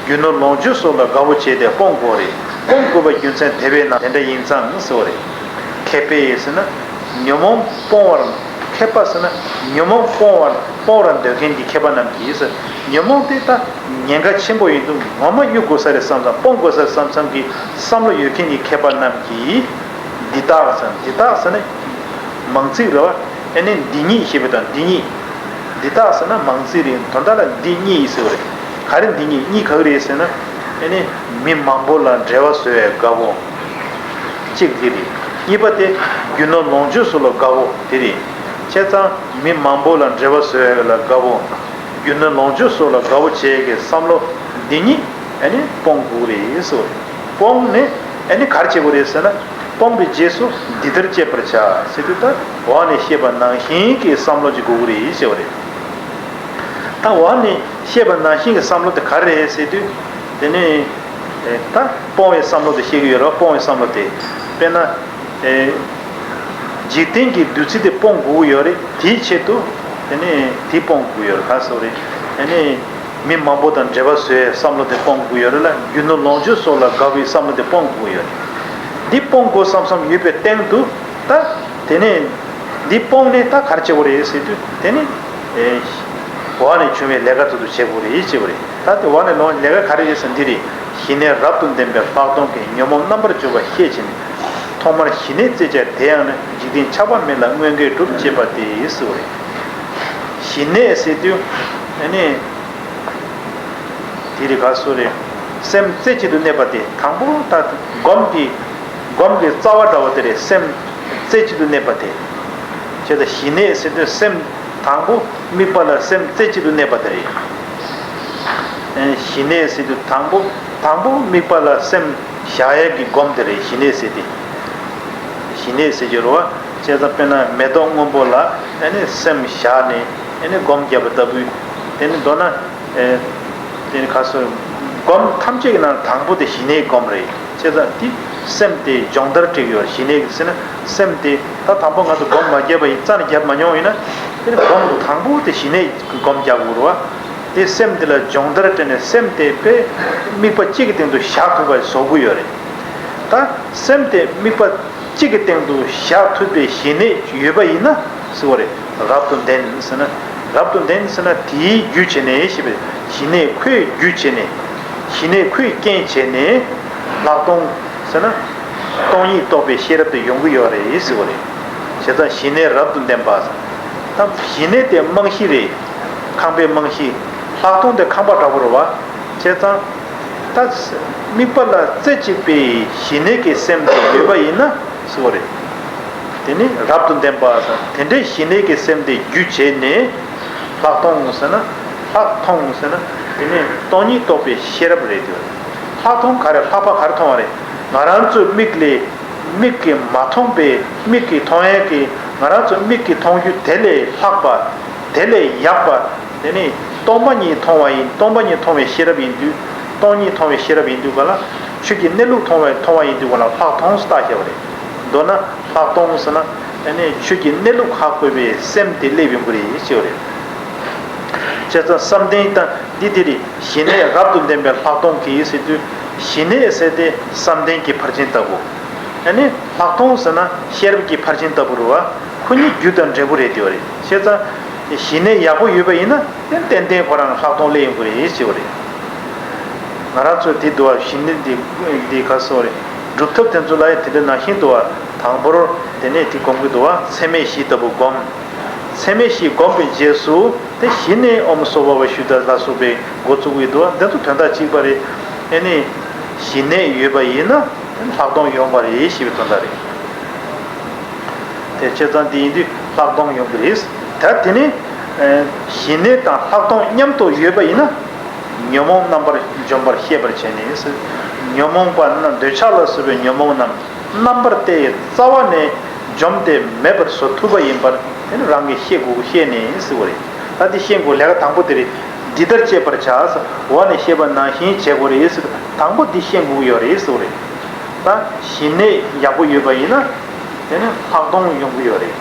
རྒྱུ་ནོར་ལོངས་སྤྱོད་སོགས་ལ་དགའ་པོ་བྱས་ཏེ་སྤོང་དགོས་རེད། སྤོང་དགོས་པའི་རྒྱུ་མཚན་དེ་བས་ན་དེ་འདྲ་ཡིན་ཙང་ཟེར་བ་རེད། མཁས་པས་ཟེར་ན་ཉོན་མོངས་སྤོང་བར། མཁས་པ་ཟེར་ན་ཉོན་མོངས་སྤོང་བར་སྤོང་བར་འདོད་མཁན་གྱི་མཁས་པ་རྣམས་ཀྱིས་ཟེར། ཉོན་མོངས་དེ་ད་ཉེན་ཁ་ཆེན་པོ་ཡིན་དུས་ངོ་མ་གཡུག་དགོས་ས་རེད་བསམ་ཙང་སྤོང་དགོས་ས་རེད་བསམ་ཙང་གི་བསམ་བློ་ཡོད་མཁན་གྱི་མཁས་པ་རྣམས་ཀྱིས། འདི་དག་ཟེར། འདི་དག་ཟེར་ན་མང་ཚིག་རེད་བ། ཨ་ནི་འདི་ཉིད་ཞེས་པ་དང་འདི་ཉིད། འདི་དག་ཟེར་ན་མང་ཚིག་རེད། དོན་དག་ལ་འདི་གཉིས་ཟེར་བ་རེད། ག་རེ་འདི་གཉིས། གཉིས་ག་རེ་རེད་ཟེར་ན། ཨ་ནི་མི་མང་པོ་ལ་འབྲེལ་བ་བཟོ་བའི་དགའ་པོ། གཅིག་འདི་རེད། གཉིས་པ་དེ་རྒྱུ་ནོར་ལོངས་སྤྱོད་སོགས་ལ་དགའ་པོ་དེ་རེད། བྱས་ཙང་མི་མང་པོ་ལ་འབྲེལ་བ་བཟོ་བའི་ལ་དགའ་པོ། རྒྱུ་ནོར་ལོངས་སྤྱོད་སོགས་ལ་དགའ་པོ་བྱེད་ཀྱི་བསམ་བློ་འདི་གཉིས་ཨ་ནི་སྤོང་དགོས་རེད་ཟེར་བ་རེད། སྤོང་ནས་ཨ་ནི་ག་རེ་བྱེད་དགོས་རེད་ཟེར་ན། སྤོང་བའི་རྗེས་སུ་འདི་ལྟར་དཔྱད་པར་བྱ་ཟེར་དུས་ད་འོག་ནས་བཤད་པ་ནང་བཞིན་གྱི་བསམ་བློ་ཅིག་དགོས་ཀྱི་རེད་ཟེར་བ་རེད། ད་འོག་ནས་བཤད་པ་ནང་བཞིན་གྱི་བསམ་བློ་དེ་ག་རེ་རེད་ཟེར་དུས། དེ་ནི་ད་སྤོང་བའི་བསམ་བློ་དེ་བཤད་ཀྱི་ཡོད་རེད། སྤོང་བའི་བསམ་བློ་དེ་དཔེར་ན། འཇིག་རྟེན་གྱི་བདུད་རྩི་དེ་སྤོང་དགོས་ཀྱི་ཡོད་རེད། དེའི་ཆེད་དུ་དེ་ནི་དེ་སྤོང་དགོས་ཀྱི་ཡོད་རེད། ག་ཟེར་བ་རེད། དེ་ནི། མི་མང་པོ་དང་འབྲེལ་བ་བཟོ་བའི་བསམ་བློ་དེ་སྤོང་དགོས་ཡོད་རེད་ལ། རྒྱུ་ནོར་ལོངས་སྤྱོད་སོགས་ལ་དགའ་བའི་བསམ་བློ་དེ་སྤོང་དགོས་ཡོད་རེད། འདི་སྤོང་དགོས་བསམ་བསམ་ཡོད་པའི་སྟེང་དུ་ད། དེ་ནས་འདི་སྤོང་ནས་ད་ག་རེ་བྱེད་དགོས་རེད་ཟེར་དུས་དེ་ནི། ཨེ། འོག་ནས་བྱུང་བའི་ལས་ཀ་དེ་ཚོ་བྱེད་དགོས་རེད་ཅེས་པ་རེད། ད་དེ་འོག་ནས་ལོངས་ལས་ཀ་ག་རེ་རེད་ཟེར་འདི་རེད། ཞི་གནས་རབ་ཏུ་ལྡན་པའི་ལྷག་མཐོང་གིས་ཉོན་མོངས་རྣམ་པར་འཇོག་པ་ཤེས་བྱས་ནས། ཐོག་མར་ཞི་གནས་རྩེ་གཅིག་དེ་ཡང་ནི་འཇིག་རྟེན་ཆགས་པ་མེད་ལ་མངོན་དགས་སྒྲུབ་ཅེས་པ་སྟེ་ཟེར་བ་རེད། ཞི་གནས་ཟེར་དུས་ཨ་ནི། དེ་རིགས་ག་སོ་རེད། སེམས་རྩེ་གཅིག་ཏུ་གནས་པ་དེ་དང་པོ་ད་སྒོམ་གྱི། སྒོམ་གྱི་རྩ་བ་འདྲ་བ་དེ་རེད། སེམས་རྩེ་གཅིག་ཏུ་གནས་པ་དེ། བྱས་ཙང་ཞི་གནས་ཟེར་དུས་སེམས་དང་པོ་དམིགས་པ་ལ་སེམས་རྩེ་གཅིག་ཏུ་གནས་པ་དེ་རེད། ཨེ། ཞི་གནས་ཟེར་དུས་དང་པོ་དང་པོ་དམིགས་པ་ལ་སེམས་བཞག་ཡས་ཀྱི་སྒོམ་དེ་རེད། ཞི་གནས་ཟེར་དེ། ཞི་གནས་ཟེར་གྱི་རེད་བ། བྱས་ཙང་དཔེར་ན་མེ་ཏོག་སྔོན་པོ་ལ་ཨ་ནི་སེམས་བཞག་ནས་ཨ་ནི་སྒོམ་བརྒྱབ་པ་ལྟ་བུའི། དེ་ནི་མདོར་ན་ཨེ་དེ་ནི་ག་སོ། སྒོམ་ཐམས་ཅད་ཀྱི་ནང་དང་པོ་དེ་ཞི་གནས་སྒོམ་རེད། བྱས་ཙང་དེ་སེམས་དེ་སྦྱོང་བརྡར་སྤྲད་ཀྱི་ཡོད། ཞི་གནས་ཟེར་ན་སེམས་དེ་ད་དང་པོ་ང་ཚོ་སྒོམ་མ་བརྒྱབ་པ་ཡིན། རྩ་ནས་བརྒྱབ་མ་མྱོང་ཡིན་ན། དེ་ནི་སྒོམ་དང་པོ་དེ་ཞི་གནས་སྒོམ་རྒྱག་དགོས་རེད་བ། དེ་སེམས་དེ་ལ་སྦྱོང་བརྡར་སྤྲད་ནས་སེམས་དེ་དཔེ་དམིགས་པ་གཅིག་གི་སྟེང་དུ་བཞག་ཐུབ་པ་བཟོ་དགོས་ཡོད་རེད། ད་སེམས་དེ་དམིགས་པ་གཅིག་གི་སྟེང་དུ་བཞག་ཐུབ་པའི་ཞི་གནས་ཡོད་པ་ཡིན་ན་ཟེར་བ་རེད། རབ་ཏུ་ལྡན་ཟེར་ན། རབ་ཏུ་ལྡན་ཟེར་ན་དེའི་རྒྱུ་བྱས་ནས་ཞེས་པའི་ཞི་གནས་ཁོའི་རྒྱུ་བྱས་ནས། ཞི་གནས་ཁོའི་རྐྱེན་བྱས་ནས་ལྷག་མཐོང་ཟེར་ན་སྟོང་ཉིད་རྟོགས་པའི་ཤེས་རབ་དེ་ཡོང་གི་ཡོད་རེད་ཟེར་བ་རེད། བྱས་ཙང་ཞི་གནས་རབ་ཏུ་ལྡན་པ་ཟེར། ད་ཞི་གནས་དེ་རྨང་གཞི་རེད། ཁང་པའི་རྨང་གཞི། ལྷག་མཐོང་དེ་ཁང་པ་འདྲ་པོ་རེད་བ། བྱས་ཙང་ད་དམིགས་པ་ལ་རྩེ་གཅིག་པའི་ཞི་གནས་ཀྱི་སེམས་དེ་ཡོད་པ་ཡིན་ན་ཟེར་བ་རེད། དེ་ནི་རབ་ཏུ་ལྡན་པ་ཟེར། དེ་འདྲའི་ཞི་གནས་ཀྱི་སེམས་དེ་རྒྱུ་བྱས་ནས་ལྷག་མཐོང་ཟེར་ན། ལྷག་མཐོང་ཟེར་ན་དེ་ནི་སྟོང་ཉིད་རྟོགས་པའི་ཤེས་རབ་རེད་དེ། ལྷག་མཐོང་ག་རེ། ལྷག་པ་ག་རེ་མཐོང་བ་རེད། ང་རང་ཚོའི་མིག་ལས། མིག་གིས་མ་མཐོང་པའི། མིག་གིས་མཐོང་ཡས་ཀྱི། ང་རང་ཚོའི་མིག་གིས་མཐོང་རྒྱུ་དེ་ལས་ལྷག་པ། དེ་ལས་ཡག་པ། དེ་ནི་སྟོང་པ་ཉིད་མཐོང་བ་ཡིན། སྟོང་པ་ཉིད་མཐོང་བའི་ཤེས་རབ་ཡིན་དུས། སྟོང་ཉིད་མཐོང་བའི་ཤེས་རབ་ཡིན་དུས་ག་ལ། ཆོས་ཀྱི་གནས་ལུགས་མཐོང་བའི། མཐོང་བ་ཡིན་དུས་ག་ལ་ལྷག་མཐོང་ཟེར་བཏགས་བཞག་པ་རེད། མདོར་ན་ལྷག་མཐོང་ཟེར་ན་ཨ་ནི་ཆོས་ཀྱི་གནས་ལུགས་ཧ་གོ་བའི་སེམས་དེ་སླེབས་ཡོང་གི་རེད་ཅེས་པ་རེད། བྱས་ཙང་བསམ་གཏན་དང་འདི་དེ་རེད། ཞི་གནས་རབ་ཏུ་ལྡན་པའི་ལྷག་མཐོང་གིས་ཟེར་དུས། ཞི་གནས་ཟེར་དེ་བསམ་གཏན་གྱི་ཕར་ཕྱིན་ལྟ་བུ། ཨ་ནི་ལྷག་མཐོང་ཟེར་ན་ཤེས་རབ་ཀྱི་ཕར་ཕྱིན་ལྟ་བུ་རེད་བ། ཁོ་གཉིས་རྒྱུ་དང་འབྲས་བུ་རེད་དེ་བ་རེད། བྱས་ཙང་ཞི་གནས་ཡག་པོ་ཡོད་པ་ཡིན་ན་དེ་ཏན་ཏན་ཁོ་རང་ལྷག་མཐོང་སླེབས་ཡོང་གི་རེད་ཅེས་པ་རེད། ང་རང་ཚོ་དེ་འདུག་བ། ཞི་གནས་འདི་འདི་ག་སོགས་རེད། སྒྲུབ་ཐབས་དེ་ཚོ་ལ་ཡང་དེ་འདྲ་ནང་བཞིན་འདུག་བ། དང་པོར་དེ་ནས་དེ་སྒོམ་གྱི་འདུག་བ། ཚད་མེད་བཞི་ལྟ་བུ་སྒོམ། ཚད་མེད་བཞི་བསྒོམས་པའི་རྗེས་སུ་དེ་ཞི་གནས་ཨོཾ་སྭ་བྷཱ་ཝ་ཤུདྡྷ་ལ་སོགས་པའི་འགོ་བཙུགས་ཀྱི་འདུག་བ། འདི་ཚོ་དོན་དག་གཅིག་པ་རེད། ཨེ་ནི་ཞི་གནས་ཡོད་པ་ཡིན་ན་ལྷག་མཐོང་ཡོང་བ་རེད་ཞེས་པའི་དོན་དག་རེད། དེ་བྱས་ཙང་དེ་ཡིན་དུས་ལྷག་མཐོང་ཡོང་གི་རེད། ད་དེ་ནི་ཨེ་ཞི་གནས་དང་ལྷག་མཐོང་མཉམ་དུ་ཡོད་པ་ཡིན་ན། ཉོན་མོངས་རྣམ་པར་འཇོམས་པར་ཤེས་པར་བྱས་ནས། ཉོན་མོངས་པ་རྣམས། འདོད་ཆགས་ལ་སོགས་པའི་ཉོན་མོངས་རྣམས་རྣམ་པར་བལྟས་རྩ་བ་ནས་འཇོམས་ཏེ་མེད་པར་བཟོ་ཐུབ་པ་ཡིན་པར་དེ་ནི་རང་གིས་ཤེས་དགོས། ཤེས་ནས་ཟེར་བ་རེད། ད་འདི་ཤེས་དགོས། ལས་ཀ་དང་པོ་དེ་རེད། འདི་ལྟར་དཔྱད་པར་བྱ། འོག་ནས་བཤད་པ་ནང་བཞིན་བྱེད་དགོས་རེད་ཟེར། དང་པོ་འདི་ཤེས་དགོས་ཀྱི་ཡོད་རེད་ཟེར་བ་རེད། ད་ཞི་གནས་ཡག་པོ་ཡོད་པ་ཡིན་ན་དེ་ནི་ལྷག་མཐོང་ཡོང་གི་ཡོད་རེད།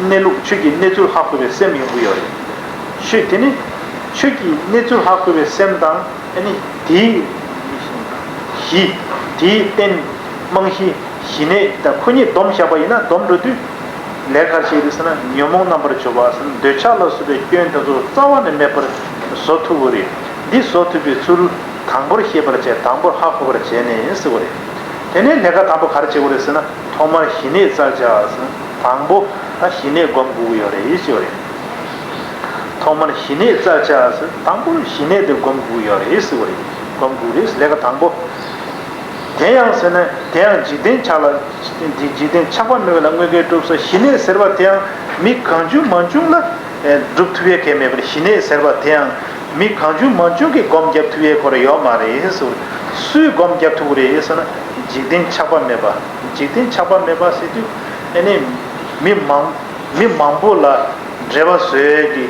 གནས་ལུགས་ཆོས་ཀྱི་གནས་ཚུལ་ཧ་གོ་བའི་སེམས་ཡོང་གི་ཡོད་རེད། ཆོས་དེ་ནི་ཆོས་ཀྱི་གནས་ཚུལ་ཧ་གོ་བའི་སེམས་དང་། ཨ་ནི་དེའི་གཞི། དེའི་རྟེན། རྨང་གཞི། ཞི་གནས་དང་ཁོ་གཉིས་སྡོམ་བཞག་པ་ཡིན་ན། སྡོམ་འགྲོ་དུས་ལས་ཀར་བྱེད་དུས་ཟེར་ན། ཉོན་མོངས་རྣམ་པར་འཇོམས་པ་ཟེར་ན། འདོད་ཆགས་ལ་སོགས་པའི་སྐྱོན་དེ་ཚོ་རྩ་བ་ནས་མེད་པར་བཟོ་ཐུབ་ཀྱི་རེད། འདི་བཟོ་ཐུབ་པའི་ཚུལ་དང་པོར་ཤེས་པར་བྱས། དང་པོར་ཧ་གོ་བར་བྱས་ནས་ཟེར་བ་རེད། དེ་ནས་ལས་ཀ་དང་པོ་ག་རེ་བྱེད་དགོས་རེད་ཟེར་ན། ཐོག་མར་ཞི་གནས་བཙལ་བྱ་ཟེར་ན། དང་པོ་ད་ཞི་གནས་སྒོམ་དགོས་ཀྱི་ཡོད་རེད་ཟེར་བ་རེད། ཐོག་མར་ཞི་གནས་བཙལ་བྱ་ཟེར། དང་པོ་ཞི་གནས་དེ་སྒོམ་དགོས་ཡོད་རེད་ཟེར་བ་རེད། སྒོམ་དགོས་རེད། ལས་ཀ་དང་པོ། དེ་ཡང་ཟེར་ན། དེ་ཡང་འཇིག་རྟེན་ཆགས་ལ། འཇིག་རྟེན་ཆགས་པ་མེད་པ་ལ་དངོས་འགལ་སྒྲུབ་ཟེར། ཞི་གནས་ཟེར་བ་དེ་ཡང་མི་གང་བྱུང་མང་བྱུང་ལ་སྒྲུབ་ཐུབ་ཡས་གང་ཡང་མེད་པར། ཞི་གནས་ཟེར་བ་དེ་ཡང་མི་གང་བྱུང་མང་བྱུང་གིས་སྒོམ་རྒྱབ་ཐུབ་ཡས་ཁོ་རང་ཡོད་མ་རེད་ཟེར། སུས་སྒོམ་རྒྱབ་ཐུབ་ཀྱི་རེད་ཟེར་ན། འཇིག་རྟེན་ཆགས་པ་མེད་པ། འཇིག་རྟེན་ཆགས་པ་མེད་པ་ཟེར་དུས་ཨ་ནི་མི་མང་མི་མང་པོ་ལ་འབྲེལ་བ་བཟོ་ཡས་ཀྱི།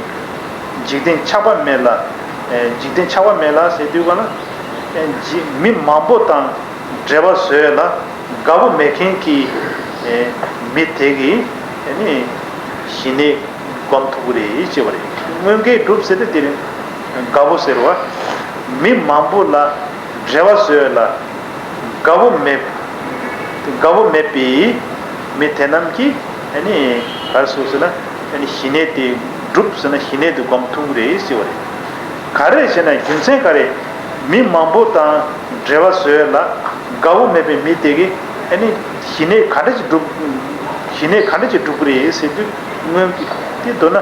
འཇིག་རྟེན་ཆགས་པ་མེད་ལ། ཨེ་འཇིག་རྟེན་ཆགས་པ་མེད་ལ་ཟེར་དུས་ག་ལ། ཨེ་འཇི་མི་མང་པོ་དང་འབྲེལ་བ་བཟོ་ཡས་ལ་དགའ་བོ་མེད་མཁན་གྱི་ཨེ་མི་དེ་གིས་ཨ་ནི་ཞི་གནས་སྒོམ་ཐུབ་ཀྱི་རེད་ཅེས་པ་རེད། དངོས་འགལ་སྒྲུབ་ཟེར་དུས་དེ་རིང་དགའ་བོ་ཟེར་བ། མི་མང་པོ་ལ་འབྲེལ་བ་བཟོ་ཡས་ལ་དགའ་བོ་མེད། དགའ་བོ་མེད་པའི་མི་དེ་རྣམས་ཀྱིས་ཨ་ནི་ག་རེ་ཟེར་ན། ཨ་ནི་ཞི་གནས་དེ་སྒྲུབ་ཟེར་ན་ཞི་གནས་དེ་སྒོམ་ཐུབ་ཀྱི་རེད་ཟེར་བ་རེད། ག་རེ་བྱས་ན་རྒྱུ་མཚན་ག་རེ། མི་མང་པོ་དང་འབྲེལ་བ་བཟོ་ཡས་ལ་དགའ་བོ་མེད་པའི་མི་དེ་གིས་ཨ་ནི་ཞི་གནས་ག་འདྲ་ཅིག་སྒྲུབ། ཞི་གནས་ག་འདྲ་ཅིག་སྒྲུབ་ཀྱི་རེད་ཟེར་དུས་སྔོན་གྱི་དེ་མདོར་ན།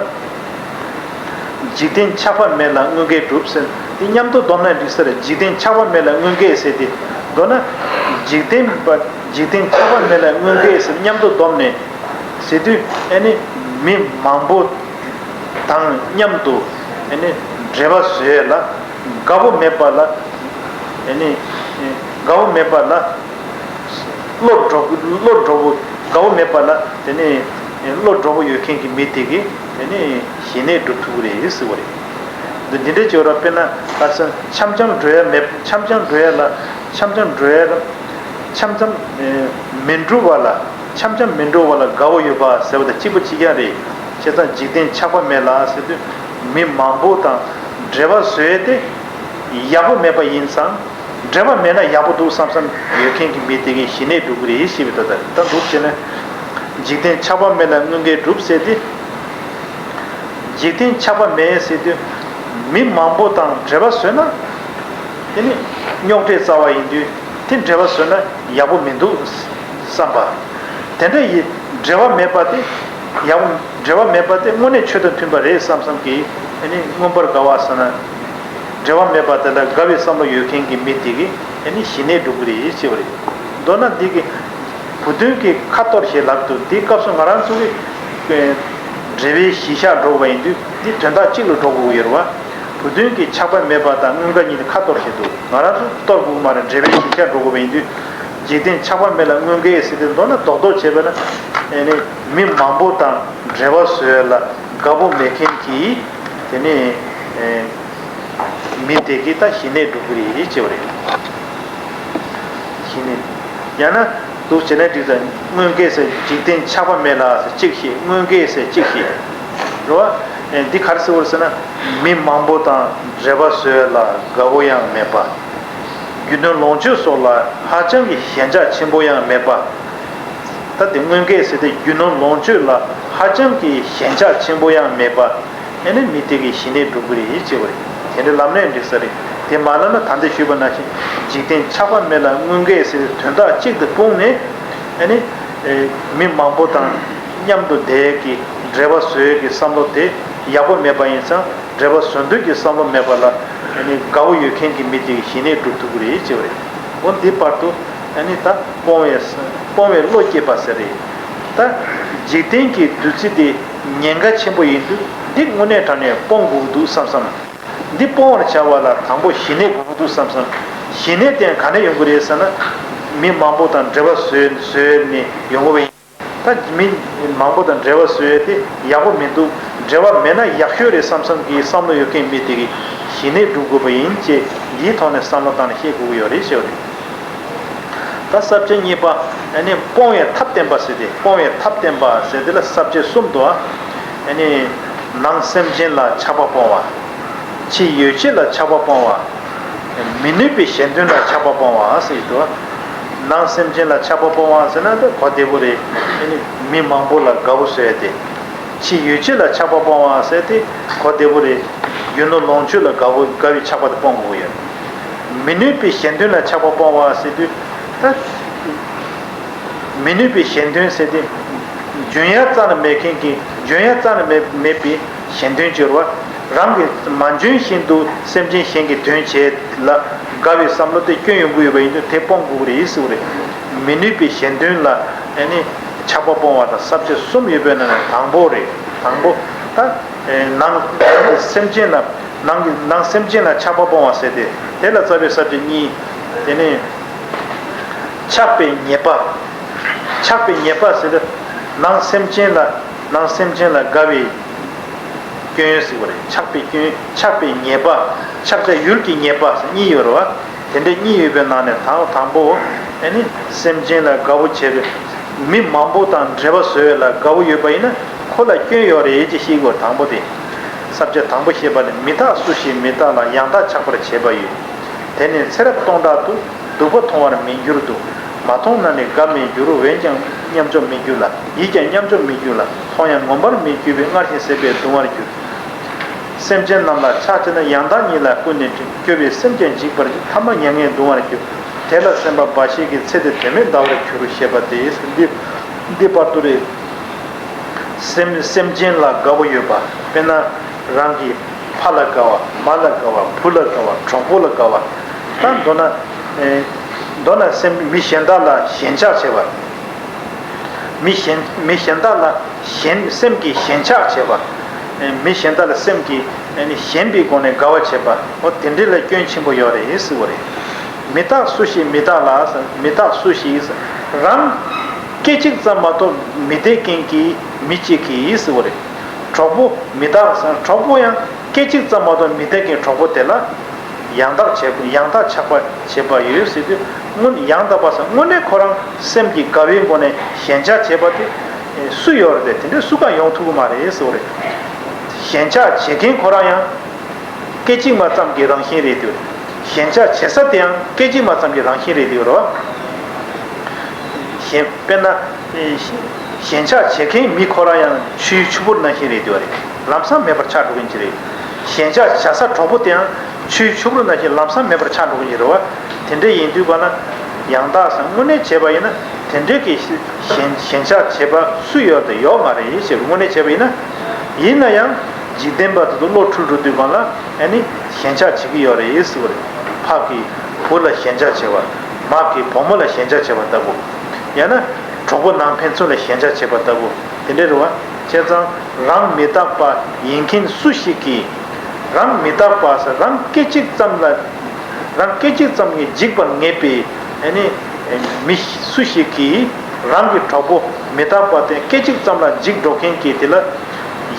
འཇིག་རྟེན་ཆགས་པ་མེད་ལ་དངོས་འགལ་སྒྲུབ་ཟེར། དེ་མཉམ་དུ་བསྡོམས་ན་འགྲིག་ས་རེད། འཇིག་རྟེན་ཆགས་པ་མེད་ལ་དངོས་འགལ་ཟེར་ཏེ། མདོར་ན། འཇིག་རྟེན་པ། འཇིག་རྟེན་ཆགས་པ་མེད་ལ་དངོས་འགལ་ཟེར། མཉམ་དུ་བསྡོམས་ནས་ཟེར་དུས་ཨ་ནི་མི་མང་པོ་དང་མཉམ་དུ་ཨ་ནི་འབྲེལ་བ་བཟོ་ཡས་ལ་དགའ་བོ་མེད་པ་ལ། ཨ་ནི་དགའ་བོ་མེད་པ་ལ། བློ་འགྲོ་བློ་འགྲོ་བོ་ དགའ་བོ་མེད་པ་ལ་དེ་ནི་བློ་སྒྲོ་པོ་ཡོད་མཁན་གྱི་མི་དེ་གིས་དེ་ནི་ཞི་གནས་སྒྲུབ་ཐུབ་ཀྱི་རེད་ཟེར་བ་རེད། འདི་འདི་འདྲའི་བྱས་པ་རེད། དཔེར་ན་ཁ་སང་འཆམ་འཆམ་འགྲོ་ཡ་མེད། འཆམ་འཆམ་འགྲོ་ཡ་ལ། འཆམ་འཆམ་འགྲོ་ཡ་ལ། འཆམ་འཆམ་མི་འགྲོ་བ་ལ། འཆམ་འཆམ་མི་འགྲོ་བ་ལ་དགའ་བོ་ཡོད་པ་ཟེར་བ་དང་གཅིག་པ་གཅིག་རྐྱང་རེད། བྱས་ཙང་འཇིག་རྟེན་ཆགས་པ་མེད་ལ་ཟེར་དུས། མི་མང་པོ་དང་འབྲེལ་བ་བཟོས་ཏེ་ཡག་པོ་མེད་པ་ཡིན་ཙང་། འབྲེལ་བ་མེད་ན་ཡག་པོ་འདུག་བསམ་བསམ་ཡོད་མཁན་གྱི་མི་དེ་གིས་ཞི་གནས་སྒྲུབ་ཀྱི་རེད་ཞེས་པའི་ཐོག་ལ། ད་འདུག་བྱས་ན། འཇིག་རྟེན་ཆགས་པ་མེད་ལ་དངོས་འགལ་སྒྲུབ་ཟེར་ཏེ། འཇིག་རྟེན་ཆགས་པ་མེད་ཟེར་དུས། མི་མང་པོ་དང་འབྲེལ་བ་བཟོས་ན། དེ་ནི་རྙོག་དྲའི་རྩ་བ་ཡིན་དུས། དེ་འབྲེལ་བ་བཟོས་ན་ཡག་པོ་མི་འདུག་བསམ་པ། དེ་འདྲ་ཡི་འབྲེལ་བ་མེད་པ་དེ། ཡག་པོ་འབྲེལ་བ་མེད་པ་དེ་དངོས་གནས་ཆོས་དང་མཐུན་པ་རེད་བསམ་བསམ་གྱིས། དེ་ནི་མངོན་པར་དགའ་བ་ཟེར་ན། འབྲེལ་བ་མེད་པ་དེ་ལ་དགའ་བའི་བསམ་བློ་ཡོད་མཁན་གྱི་མི་དེ་གིས་དེ་ནི་ཞི་གནས་སྒྲུབ་ཀྱི་རེད་ཅེས་པ་རེད། མདོར་ན་འདི་གི་བུ་སྟོན་གྱིས་ཁ་གཏོར་ཞེས་ལབ་འདུག་འདིའི་སྐབས་སུ་ང་རང་ཚོ་གི་འགྲེལ་པའི་གཞི་བཞག་འགྲོ་བ་ཡིན་དུས། འདི་དོན་དག་གཅིག་ལ་འགྲོ་དགོས་ཀྱི་ཡོད་རེད་བ། བུ་སྟོན་གྱིས་ཆགས་པ་མེད་པ་དང་དངོས་འགལ་གཉིས་དེ་ཁ་གཏོར་བྱེད་འདུག་ང་རང་ཚོ་གཏོར་དགོས་ཀྱི་མ་རེད། འགྲེལ་པའི་གཞི་བཞག་འགྲོ་དགོས་པ་ཡིན་དུས། འཇིག་རྟེན་ཆགས་པ་མེད་ལ་དངོས་འགལ་ཟེར་དུས། མདོར་ན་རྡོག་རྡོག་བྱས་པ་ན། ཨེ་ནི་མི་མང་པོ་དང་འབྲེལ་བ་བཟོས་ལ་དགའ་པོ་མེད་མཁན་གྱི་དེ་ནི་ཨེ་མི་དེ་གིས་ད་ཞི་གནས་སྒྲུབ་ཀྱི་རེད་ཅེས་པ་རེད། ཞི་གནས། ཡང་ན་འདུག་བྱས་ན་འགྲིག་ཙང་དངོས་འགལ་ཟེར་འཇིག་རྟེན་ཆགས་པ་མེད་ལ་ཟེར་གཅིག་བཤད། དངོས་འགལ་ཟེར་གཅིག་བཤད། རེད་བ། ཨེ་འདི་ག་རེ་ཟེར་བ་རེད་ཟེར་ན། མི་མང་པོ་དང་འབྲེལ་བ་བཟོས་ལ་དགའ་བོ་ཡང་མེད་པ། རྒྱུ་ནོར་ལོངས་སྤྱོད་སོགས་ལ་ཧ་ཅང་གི་ཞེན་ཆགས་ཆེན་པོ་ཡང་མེད་པ། ད་དེ་དངོས་འགལ་ཟེར་ཏེ་རྒྱུ་ནོར་ལོངས་སྤྱོད་ལ་ཧ་ཅང་གི་ཞེན་ཆགས་ཆེན་པོ་ཡང་མེད་པ། ཨེ་ནི་མི་དེ་གིས་ཞི་གནས་སྒྲུབ་ཀྱི་རེད་ཅེས་པ་རེད། དེ་འདྲའི་ལམ་ལས་འགྲིག་ས་རེད། དེ་མ་ལབ་ན་ད་ལྟ་ཞུས་པ་ནང་བཞིན་འཇིག་རྟེན་ཆགས་པ་མེད་ལ་དངོས་འགལ་ཟེར་ཏེ་དོན་དག་གཅིག་ཏུ་སྤུངས་ནས། ཨེ་ནི་མི་མང་པོ་དང་མཉམ་དུ་བསྡད་ཀྱི་འབྲེལ་བ་བཟོས་ཀྱི་བསམ་བློ་དེ་ཡག་པོ་མེད་པ་ཡིན་ཙང་། འབྲེལ་བ་བཟོ་འདོད་ཀྱི་བསམ་བློ་མེད་པ་ལ་ཨ་ནི་དགའ་བོ་ཡོད་མཁན་གྱི་མི་དེ་ཞི་གནས་སྒྲུབ་ཐུབ་ཀྱི་རེད་ཅེས་པ་རེད། འོ་འདི་བར་དུ་ཨ་ནི་ད་སྤོང་བའི་སྤོང་བའི་བློ་སྐྱེས་པ་ཟེར་རེད། ད་འཇིག་རྟེན་གྱི་བདུད་རྩི་དེ་ཉེན་ཁ་ཆེན་པོ་ཡིན་དུས། འདི་དངོས་གནས་དྲང་གནས་སྤོང་དགོས་ཀྱི་འདུག་བསམ་བསམ། འདི་སྤོང་བར་བྱ་བ་ལ་དང་པོ་ཞི་གནས་དགོས་ཀྱི་འདུག་བསམ་བསམ། ཞི་གནས་དེ་ག་ནས་ཡོང་གི་རེད་ཟེར་ན། མི་མང་པོ་དང་འབྲེལ་བ་བཟོས་བཟོས་ནས་ཡོང་གི་ཡིན། ད་མི་མང་པོ་དང་འབྲེལ་བ་བཟོས་ཏེ་ཡག་པོ་མི་འདུག་འབྲེལ་བ་མེད་ན་ཡག་ཤོས་རེད་བསམ་བསམ་གྱི་བསམ་བློ་ཡོད་མཁན་མི་དེ་གིས་ཞི་གནས་སྒྲུབ་དགོས་པ་ཡིན་ཅེས་འདིའི་ཐོག་ནས་བསམ་བློ་བཏང་ནས་བཤད་དགོས་ཀྱི་ཡོད་རེད་ཞེས་པ་རེད། ད་ས་བཅད་གཉིས་པ། ཨ་ནི་སྤོང་བའི་ཐབས་བསྟན་པ་ཟེར་ཏེ། སྤོང་བའི་ཐབས་བསྟན་པ་ཟེར་དེ་ལ་ས་བཅད་གསུམ་འདུག་ཨ་ནི་ནང་སེམས་ཅན་ལ་ཆགས་པ་སྤོང་བ། ཕྱི་ཡུལ་ཅན་ལ་ཆགས་པ་སྤོང་བ། མི་ནུས་པའི་གཞན་དོན་ལ་ཆགས་པ་སྤོང་བ་ཟེར་གྱི་འདུག་ནང་སེམས་ཅན་ལ་ཆགས་པ་སྤོང་བ་ཟེར་ན་ད་གོ་བདེ་པོ་རེད། ཨ་ནི་མི་མང་པོ་ལ་དགའ་བོ་བཟོས་ཏེ། ཕྱི་ཡུལ་ཅན་ལ་ཆགས་པ་སྤོང་བ་ཟེར་ཏེ་གོ་བདེ་པོ་རེད། རྒྱུ་ནོར་ལོངས་སྤྱོད་ལ་དགའ་བོ་དགའ་བའི་ཆགས་པ་དེ་སྤོང་དགོས་ཡོད། མི་ནུས་པའི་གཞན་དོན་ལ་ཆགས་པ་སྤོང་བ་ཟེར་དུས། ད་མི་ནུས་པའི་གཞན་དོན་ཟེར་ཏེ། འཇོན་ཡ་རྩ་ནས་མེད་མཁན་གྱི། འཇོན་ཡ་རྩ་ནས་མེད་མེད་པའི་གཞན་དོན་སྦྱོར་བ། རང་གི་མ་འཇོན་བཞིན་དུ་སེམས་ཅན་གཞན་གྱི་དོན་བྱེད་ལ་དགའ་བའི་བསམ་བློ་དེ་སྐྱོན་ཡོང་གི་ཡོད་པ་ཡིན་དུས་དེ་སྤོང་དགོས་ཀྱི་རེད་ཟེར་བ་རེད། མི་ནུས་པའི་གཞན་དོན་ལ་ཨ་ནི་ཆགས་པ་སྤོང་བ་དང་ས་བཅད་གསུམ་ཡོད་པའི་ནང་ནས་དང་པོ་རེད། དང་པོ། ད་ནང་སེམས་ཅན་ལ། ནང་གི་ནང་སེམས་ཅན་ལ་ཆགས་པ་སྤོང་བ་ཟེར་ཏེ། དེ་ལ་རྩ་བའི་ས་བཅད་གཉིས། དེ་ནས་ཆགས་པའི་ཉེས་པ། ཆགས་པའི་ཉེས་པ་ཟེར་ཏེ། ནང་སེམས་ཅན་ལ། ནང་སེམས་ཅན་ལ་དགའ་བའི་སྐྱོན་ཟེར་བ་རེད། ཆགས་པའི་སྐྱོན། ཆགས་པའི་ཉེས་པ། ཆགས་བྱ་ཡུལ་གྱི་ཉེས་པ་ཟེར་གཉིས་ཡོད་རེད་བ། དེ་འདྲའི་གཉིས་ཡོད་པའི་ནང་ནས་དང་དང་པོ། ཨ་ནི་སེམས་ཅན་ལ་དགའ་བོ་བྱེད་པའི། མི་མང་པོ་དང་འབྲེལ་བ་བཟོ་བའི་ལ་དགའ་བོ་ཡོད་པ་ཡིན་ན་ཁོ་ལ་སྐྱོན་ཡོད་རེད་ཅེས་བཤད་དགོས། དང་པོ་དེ། ས་བཅད་དང་པོ་བཤད་པ་ནི། མི་རྟག་སུ་ཞིག་མི་རྟག་ལ། ཡང་དག་ཆགས་པར་བྱེད་པ་ཡོད། དེ་ནི་ཚེ་རབས་སྟོང་ཕྲག་ཏུ། སྡུག་པ་མཐོང་བར་མི་འགྱུར་དུ། མ་མཐོང་ན་ནི་དགའ་མི་འགྱུར། འོན་ཀྱང་ཉམས་འཇོག་མི་འགྱུར་ལ། ཡིད་ཀྱང་ཉམས་འཇོག་མི་འགྱུར་ལ། མཐོང་ཡང་ངོམས་པར་མི་འགྱུར་བས། སྔར་བཞིན་ཟད་པས་གདུང་བར་འགྱུར། སེམས་ཅན་རྣམས་ལ་ཆགས་བྱེད་ན། ཡང་དག་ཉིད་ལ་ཀུན་ནས་སྤྲིན། སྐྱོ་བས་སེམས་ཀྱང་འཇིག་པར་འགྱུར། ཐ་མ་མྱ་ངན་གདུང་བར་འགྱུར། དེ་ལ་སེམས་པ་འབའ་ཞིག་གིས། ཚེ་འདི་དོན་མེད་འདའ་བར་འགྱུར། ཞེས་པ་སྟེ། འདི་འདི་བར་དུ་རེད། སེམས་སེམས་ཅན་ལ་དགའ་བོ་ཡོད་པ། དཔེར་ན་རང་གི་ཕ་ལ་དགའ་བ། མ་ལ་དགའ་བ། བུ་ལ་དགའ་བ། གྲོགས་པོ་ལ་དགའ་བ། ད་མདོར་ན། ཨེ། མདོར་ན་སེམས་མི་གཞན་དག་ལ་ཞེན་ཆགས་བྱེད་པ། མི་གཞན་མི་གཞན་དག་ལ་ཞེན་སེམས་ཀྱི་ཞེན་ཆགས་བྱེད་པ། ཨེ། མི་གཞན་དག་ལ་སེམས་ཀྱི་ཨེ་ནི་ཞེན་པའི་སྒོ་ནས་དགའ་བ་བྱེད་པ། འོ་དེ་འདྲ་ལ་སྐྱོན་ཆེན་པོ་ཡོད་རེད་ཟེར་བ་རེད། མི་རྟག་སུ་ཞིག་མི་རྟག་ལ། མི་རྟག་སུ་ཞིག་རང་ སྐད་ཅིག་ཙམ་མ་གཏོགས་མི་བདེ་རྐྱེན་གྱིས་མི་གཅིག་གིས་ཟེར་བ་རེད། གྲོགས་པོ་མི་རྟག་ཟེར་ན་གྲོགས་པོ་ཡང་སྐད་ཅིག་ཙམ་མ་གཏོགས་མི་བདེ་རྐྱེན་གྲོགས་པོ་དེ་ལ་ཡང་དག་བྱེད་ཡང་དག་ཆགས་པ་བྱེད་པ་ཡོད་ཟེར་དུས་སྔོན་ཡང་དག་པ་ཟེར་དངོས་གནས་ཁོ་རང་སེམས་ཀྱི་དགའ་བའི་སྒོ་ནས་ཞེན་ཆགས་བྱེད་པ་དེ་སུ་ཡོད་རེད། དེ་འདྲའི་སུ་གང་ཡོང་ཐུབ་ཀྱི་མ་རེད་ཟེར་བ་རེད། ཞེན་ཆགས་བྱེད་མཁན་ཁོ་རང་ཡང་སྐད་ཅིག་མ་ཙམ་གྱི་རང་བཞིན་རེད་འདུག་ཞེན་ཆགས་བྱེད་ས་དེ་ཡང་སྐད་ཅིག་མ་ཙམ་གྱི་རང་བཞིན་རེད་འདུག་རོ། ཞེན་དཔེར་ན། ཞེན་ཆགས་བྱེད་མཁན་མི་ཁོ་རང་ཡང་ཆུའི་ཆུ་བུར་ནང་བཞིན་རེད་འདུག་རེད། ལམ་སང་མེད་པར་ཆགས་འགྲོ་གིན་གྱི་རེད། ཞེན་ཆགས་བྱ་ས་གྲོགས་པོ་དེ་ཡང་ཆུའི་ཆུ་བུར་ནང་བཞིན་ལམ་སང་མེད་པར་ཆགས་འགྲོ་གིན་གྱི་རེད་བ། དེ་འདྲ་ཡིན་དུས་པ་ན། ཡང་དག་ཟེར་དངོས་གནས་བྱས་པ་ཡིན་ན་དེ་འདྲའི་གི་ཞེན་ཞེན་ཆགས་བྱེད་པ་སུ་ཡོད་དེ་ཡོད་མ་རེད་ཞེས་དངོས་གནས་བྱས་པ་ཡིན་ན། ཡིན་ན་ཡང་འཇིག་རྟེན་པ་དེ་ཚོ་བློ་འཁྲུལ་འགྲོ་དུས་གང་ལ་ཨ་ནི་ཞེན་ཆགས་བྱེད་ཀྱི་ཡོད་རེད་ཟེར་བ་རེད། ཕ་གི་བུ་ལ་ཞེན་ཆགས་བྱེད་པ། མ་གི་བུ་མོ་ལ་ཞེན་ཆགས་བྱེད་པ་ལྟ་བུ། ཡང་ན་གྲོགས་པོ་ནང་ཕན་ཚུན་ལ་ཞེན་ཆགས་བྱེད་པ་ལྟ་བུ་དེ་འདྲ་རེད་བ། བྱས་ཙང་རང་མི་རྟག་པ་ཡིན་མཁན་སུ་ཞིག་གིས། རང་མི་རྟག་པ་ཟེར་རང་སྐད་ཅིག་ཙམ་ལ། རང་སྐད་ཅིག་ཙམ་གྱིས་འཇིག་པར་ངེས་པའི་ཨ་ནི་མི་སུ་ཞིག་གིས་རང་གི་གྲོགས་པོ་མི་རྟག་པ་དེ་སྐད་ཅིག་ཙམ་ལ་འཇིག་འགྲོ་མཁན་གྱི་དེ་ལ་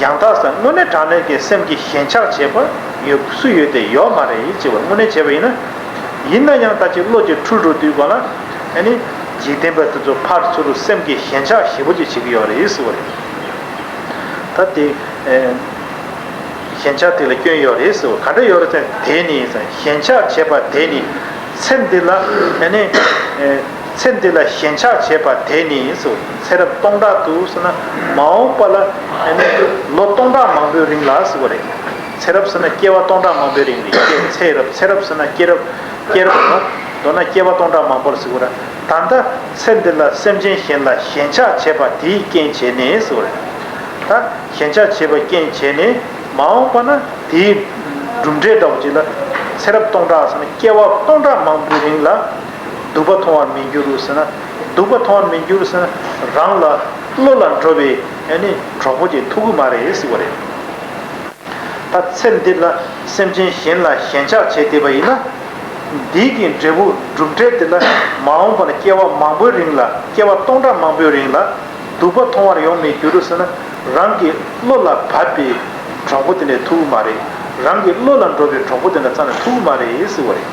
ཡང་དག་ཟེར་དངོས་གནས་དྲང་གནས་ཀྱི་སེམས་ཀྱི་ཞེན་ཆགས་བྱེད་པ་ཡོད་སུ་ཡོད་དེ་ཡོད་མ་རེད་ཅེས་པ་དངོས་གནས་བྱས་པ་ཡིན་ན། ཡིན་ན་ཡང་ད་ཅིག་བློ་ཅིག་འཁྲུལ་འགྲོ་དུས་གང་ལ་ཨ་ནི་འཇིག་རྟེན་པ་དེ་ཚོ་ཕར་ཚུར་སེམས་ཀྱི་ཞེན་ཆགས་ཞེ་པོ་ཅིག་བྱེད་ཀྱི་ཡོད་རེད་ཟེར་བ་རེད། ད་དེ། ཞེན་ཆགས་དེ་ལ་སྐྱོན་ཡོད་རེད་ཟེར་བ་ག་འདྲ་ཡོད་རེད་ཟེར་ན། དེ་ནི་ཟེར་ཞེན་ཆགས་བྱེད་པ་དེ་ནི། ཚེ་འདི་ལ་ཨ་ནི། ཚེ་འདི་ལ་ཞེན་ཆགས་བྱེད་པ་དེ་ནི་ཟེར་བ། ཚེ་རབས་སྟོང་ཕྲག་དུ་ཟེར་ན་མ་འོངས་པ་ལ་ཨ་ནི་ལོ་སྟོང་ཕྲག་མང་པོའི་རིང་ལ་ཟེར་བ་རེད། ཚེ་རབས་ཟེར་ན་སྐྱེ་བ་སྟོང་ཕྲག་མང་པོའི་རིང་རེད། སྐྱེ་ཚེ་རབས་ཚེ་རབས་ཟེར་ན་སྐྱེ་རབས་སྐྱེ་རབས་ལ་མདོར་ན་སྐྱེ་བ་སྟོང་ཕྲག་མང་པོར་ཟེར་བ་རེད། ད་ལྟ་ཚེ་འདི་ལ་སེམས་ཅན་གཞན་ལ་ཞེན་ཆགས་བྱེད་པ་དེའི་རྐྱེན་བྱས་ནས་ཟེར་བ་རེད། ད་ཞེན་ཆགས་བྱེད་པའི་རྐྱེན་བྱས་ནས་མ་འོངས་པ་ན་དེའི་གྲུབ་འབྲས་འདྲ་བོ་ཅིག་ལ་ཚེ་རབས་སྟོང་ཕྲག་ཟེར་ན་སྐྱེ་བ་སྟོང་ཕྲག་མང་པོའི་རིང་ལ་སྡུག་པ་མཐོང་བར་མི་འགྱུར་ཟེར་ན། སྡུག་པ་མཐོང་བར་མི་འགྱུར་ཟེར་ན་རང་ལ་བློ་ལ་འགྲོ་བའི་ཨ་ནི་གྲོགས་པོ་ཅིག་ཐུག་གི་མ་རེད་ཟེར་བ་རེད། ད་ཚེ་འདི་ལ་སེམས་ཅན་གཞན་ལ་ཞེན་ཆགས་བྱས་བསྡད་པ་ཡིན་ན། འདི་གི་འབྲས་བུ་གྲུབ་འབྲས་དེ་ལ་མ་འོངས་པ་ན་སྐྱེ་བ་མང་པོའི་རིང་ལ་སྐྱེ་བ་སྟོང་ཕྲག་མང་པོའི་རིང་ལ་སྡུག་པ་མཐོང་བར་ཡོང་མི་འགྱུར་ཟེར་ན། རང་གི་བློ་ལ་བབས་པའི་གྲོགས་པོ་དེ་འདྲ་ཐུག་གི་མ་རེད། རང་གི་བློ་ལ་འགྲོ་བའི་གྲོགས་པོ་དེ་འདྲ་རྩ་ནས་ཐུག་གི་མ་རེད་ཟེར་བ་རེད།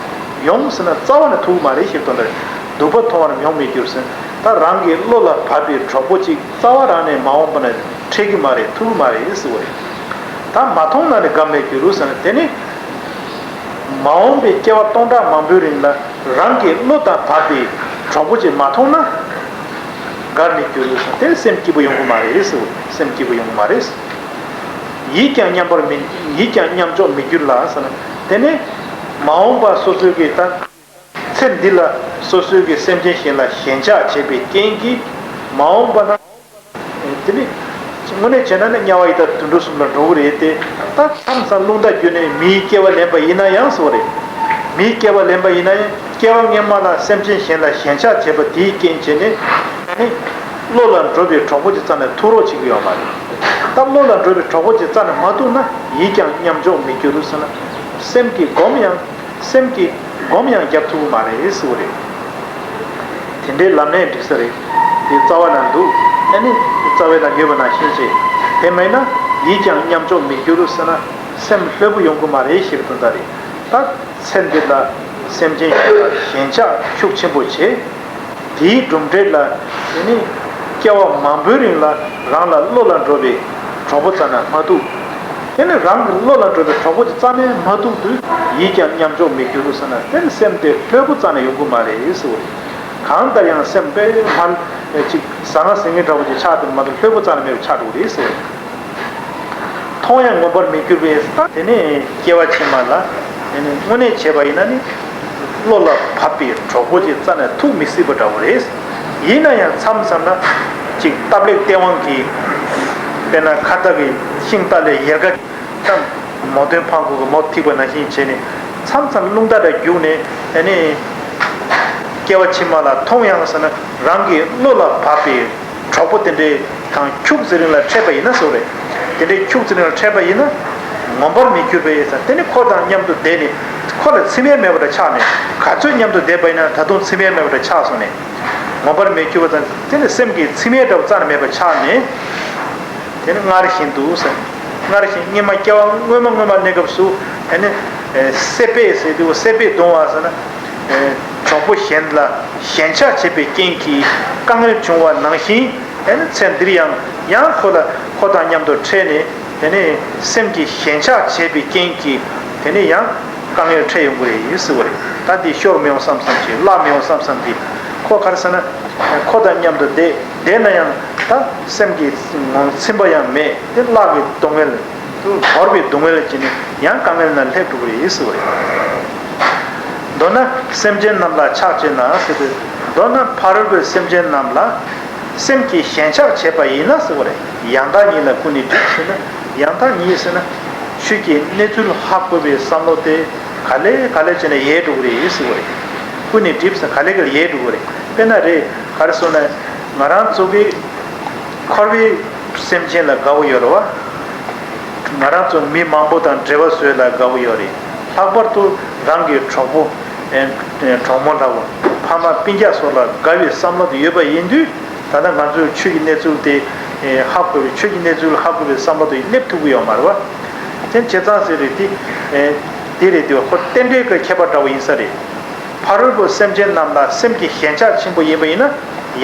ཡོང་ཟེར་ན་རྩ་བ་ནས་ཐུག་གི་མ་རེད་ཞེས་དོན་དག་རེད། སྡུག་པ་མཐོང་བར་ཡོང་མི་འགྱུར་ཟེར་ན། ད་རང་གི་བློ་ལ་བབས་པའི་གྲོགས་པོ་གཅིག་རྩ་བ་རང་ནས་མ་འོངས་པ་ན་འཕྲད་ཀྱི་མ་རེད། ཐུག་གི་མ་རེད་ཟེར་བ་རེད། ད་མ་མཐོང་ན་ནི་དགའ་མེད་འགྱུར་རོ་ཟེར་ན། དེ་ནི་མ་འོངས་པའི་སྐྱེ་བ་སྟོང་ཕྲག་མང་པོའི་རིང་ལ་རང་གི་བློ་དང་བབས་པའི་གྲོགས་པོ་ཅིག་མ་མཐོང་ན་དགའ་མེད་འགྱུར་རོ་ཟེར་ན། དེ་ནི་སེམས་སྐྱིད་པོ་ཡོང་གི་མ་རེད་ཟེར་བ། སེམས་སྐྱིད་པོ་ཡོང་གི་མ་རེད། ཡིད་ཀྱང་མཉམ་པར་མི་ཡིད་ཀྱང་མཉམ་འཇོག་མི་འགྱུར་ལ་ཟེར་ན། དེ་ནི་མ་འོངས་པ་སོ་སོའི་གི་ད། ཚེ་འདི་ལ་སོ་སོའི་གི་སེམས་ཅན་གཞན་ལ་ཞེན་ཆགས་བྱེད་པའི་རྐྱེན་གྱིས་མ་འོངས་པ་ན། དེ་ནི་དངོས་གནས་བྱས་ན་ནི་དམྱལ་བ་ཡི་དྭགས་དུད་འགྲོ་གསུམ་ལ་འགྲོ་གི་རེད་དེ། ད་མཚམས་མཚམས་རླུང་རྟ་བརྒྱུད་ནས་མིའི་སྐྱེ་བ་ལེན་པ་ཡིན་ན་ཡང་ཟེར་བ་རེད། མིའི་སྐྱེ་བ་ལེན་པ་ཡིན་ན་ཡང་སྐྱེ་བ་སྔོན་མ་ལ་སེམས་ཅན་གཞན་ལ་ཞེན་ཆགས་བྱས་པ་དེའི་རྐྱེན་བྱས་ནས་ནི་བློ་ལ་འགྲོ་བའི་གྲོགས་པོ་ཅིག་རྩ་ནས་ཐུག་རོགས་བྱེད་ཀྱི་ཡོད་མ་རེད། ད་བློ་ལ་འགྲོ་བའི་གྲོགས་པོ་ཅིག་རྩ་ནས་མ་ཐུག་ན་ཡིད་ཀྱང་མཉམ་འཇོག་མི་འགྱུར་ཟེར་ན། སེམས་ཀྱི་སྒོམ་ཡང་། སེམས་ཀྱི་སྒོམ་ཡང་རྒྱབ་ཐུབ་ཀྱི་མ་རེད་ཟེར་བ་རེད། དེ་འདྲའི་ལམ་ནས་འགྲིག་ས་རེད། དེ་རྩ་བ་ན་འདུག་ཨ་ནི་རྩ་བའི་ནང་ཡོད་པ་ནང་བཞིན་བྱེད། དེ་མེད་ན་ཡིད་ཀྱང་མཉམ་འཇོག་མི་འགྱུར་ཟེར་ན་སེམས་ལྷོད་པོ་ཡོང་གི་མ་རེད་ཞེས་པའི་དོན་དག་རེད། ད་ཚེ་འདི་ལ་སེམས་ཅན་གཞན་ལ་ཞེན་ཆགས་ཤུགས་ཆེན་པོ་བྱེད། དེའི་གྲུབ་འབྲས་ལ་དེ་ནི་སྐྱེ་བ་མང་པོའི་རིང་ལ་རང་ལ་བློ་ལ་འགྲོ་བའི་གྲོགས་པོ་རྩ་ནས་མ་ཐུག་དེ་ནི་རང་གི་བློ་ལ་འགྲོ་བའི་གྲོགས་པོ་དེ་རྩ་ནས་མ་ཐུག་དུས་ཡིད་ཀྱང་མཉམ་འཇོག་མི་འགྱུར་ཟེར་ན། དེ་ནི་སེམས་དེ་ལྷོད་པོ་རྩ་ནས་ཡོང་གི་མ་རེད་ཟེར་བ་རེད། གང་ལྟར་ཡང་སེམས་དཔེ་མ་ཅིག་ཟ་ང་ཟིང་ངེ་འདྲ་བོ་ཅིག་ཆགས་དེ་མ་གཏོགས་ལྷོད་པོ་རྩ་ནས་མེད་པ་ཆགས་འགྲོ་གི་རེད་ཟེར་བ་རེད། མཐོང་ཡང་ངོམས་པར་མི་འགྱུར་བས། དེ་ནས་སྐྱེ་བ་ཕྱི་མ་ལ་དེ་ནས་དངོས་གནས་བྱས་པ་ཡིན་ན་ནི་བློ་ལ་བབས་པའི་གྲོགས་པོ་ཅིག་རྩ་ནས་ཐུག་མི་སྲིད་པ་འདྲ་བོ་རེད། ཡིན་ན་ཡང་མཚམས་མཚམས་ན་ཅིག་སྟབས་ལེགས་སྟེས་དབང་གིས་དཔེར་ན་ཁ་བཏགས་ཀྱི་ཤིང་རྟ་ལས་ཡལ་ག་ཙམ་མོ་གདོང་ཕང་ཁུག་གི་མོ་ཐིགས་པ་ནང་བཞིན་བྱས་ནས་མཚམས་མཚམས་རླུང་རྟ་འདྲ་རྒྱུག་ནས་དེ་ནས་སྐྱེ་བ་ཕྱི་མ་ལ་མཐོང་ཡང་ཟེར་ན་རང་གི་བློ་ལ་བབས་པའི་གྲོགས་པོ་དེ་འདྲའི་དང་ཁྱུག་ཙམ་རིང་ལ་འཕྲད་པ་ཡིན་ན་ཟེར་བ་རེད། དེ་འདྲའི་ཁྱུག་ཙམ་རིང་ལ་འཕྲད་པ་ཡིན་ན་ངོམས་པར་མི་འགྱུར་བས་ཟེར། དེ་ནི་ཁོ་དང་མཉམ་དུ་བསྡད་ནས་ཁོ་ལ་ཚིམ་ཡས་མེད་པ་འདྲ་ཆགས་ནས། ག་ཚོད་མཉམ་དུ་བསྡད་པ་ཡིན་ན་ད་དུང་ཚིམ་ཡས་མེད་པ་འདྲ་ཆགས་སོང་ནས། ངོམས་པར་མི་འགྱུར་བ་དང་། དེ་ནི་སེམས་ཀྱི་ཚིམ་ཡས་འདྲ་བ་རྩ་ནས་མེད་པ་ཆགས་ནས། དེ་ནི་སྔར་བཞིན་དུ་ཟེར། སྔར་བཞིན་སྔོན་མ་སྐྱེ་བ་སྔོན་མ་སྔོན་མ་གནས་སྐབས་སུ། དེ་ནི་ཨེ་སྲེད་པས་ཟེར་དུས། སྲེད་པས་གདུང་བ་ཟེར་ན། ཨེ་གྲོགས་པོ་གཞན་ལ་ཞེན་ཆགས་བྱེད་པའི་རྐྱེན་གྱིས་དཀའ་ངལ་བྱུང་བ་ནང་བཞིན། དེ་ནི་ཚེ་འདིར་ཡང་ཡང་ཁོ་ལ། ཁོ་དང་མཉམ་དུ་འཕྲད་ནས། དེ་ནས་སེམས་ཀྱི་ཞེན་ཆགས་བྱས་པའི་རྐྱེན་གྱིས། དེ་ནས་ཡང་དཀའ་ངལ་འཕྲད་ཡོང་གི་རེད་ཟེར་བ་རེད། ད་འདི་ཤོར་མི་ཡོང་བསམ་བསམ་གྱིས། བརླག་མི་ཡོང་བསམ་བསམ་གྱིས། ཁོ་ག་རེ་ཟེར་ན། ཁོ་དང་མཉམ་དུ་བསྡད་བསྡད་ན་ཡང་། ད་སེམས་ཀྱི་ངོ་ཚིམ་པ་ཡང་མེད་དེ། བརླག་གི་སྡུག་བསྔལ། བོར་བའི་སྡུག་བསྔལ་གྱིས་ནི་ཡང་དཀའ་ངལ་ནང་སླེབས་འགྲོ་གི་རེད་ཟེར་བ་རེད། མདོར་ན་སེམས་ཅན་རྣམས་ལ་ཆགས་བྱེད་ན་ཟེར་དུས། མདོར་ན་ཕ་རོལ་པོའི་སེམས་ཅན་རྣམས་ལ། སེམས་ཀྱི་ཞེན་ཆགས་བྱས་པ་ཡིན་ན་ཟེར་བ་རེད། ཡང་དག་ཉིད་ལ་ཀུན་ནས་སྒྲིབ་ཟེར་ན། ཡང་དག་ཉིད་ཟེར་ན། ཆོས་ཀྱི་གནས་ཚུལ་ཧ་གོ་བའི་བསམ་བློ་དེ་ག་ལེ་ག་ལེ་བྱས་ནས་ཡལ་འགྲོ་གི་རེད་ཟེར་བ་རེད། ཀུན་ནས་སྒྲིབ་ཟེར་ག་ལེ་ག་ལེ་ཡལ་འགྲོ་གི་རེད། དཔེར་ན་རེད། ག་རེ་ཟེར་ན། ང་རང་ཚོ་གི་འཁོར་བའི་སེམས་ཅན་ལ་དགའ་བོ་ཡོད་རེད་བ། ང་རང་ཚོ་མི་མང་པོ་དང་འབྲེལ་བ་བཟོས་ལ་དགའ་བོ་ཡོད་རེད། ལྷག་པར་དུ་རང་གི་གྲོགས་པོ། ཨེ་གྲོགས་མོ་འདྲ་བོ། ཕ་མ་སྤུན་ཀྱག་སོགས་ལ་དགའ་བའི་བསམ་བློ་དེ་ཡོད་པ་ཡིན་དུས། ད་ལྟ་ང་ཚོས་ཆོས་ཀྱི་གནས་ཚུལ་དེ་ཧ་གོ་བའི། ཆོས་ཀྱི་གནས་ཚུལ་ཧ་གོ་བའི་བསམ་བློ་དེ་སླེབས་ཐུབ་ཀྱི་ཡོད་མ་རེད་བ། དེ་བྱས་ཙང་ཟེར་རེད་དེ། དེ་རེད་དེ། ཁོ་རྟེན་འབྲེལ་གྱི་ཁྱད་པར་འདྲ་བོ་ཡིན་ས་རེད། ཕ་རོལ་པོ་སེམས་ཅན་རྣམས་ལ་སེམས་ཀྱི་ཞེན་ཆགས་ཆེན་པོ་ཡིན་པ་ཡིན་ན།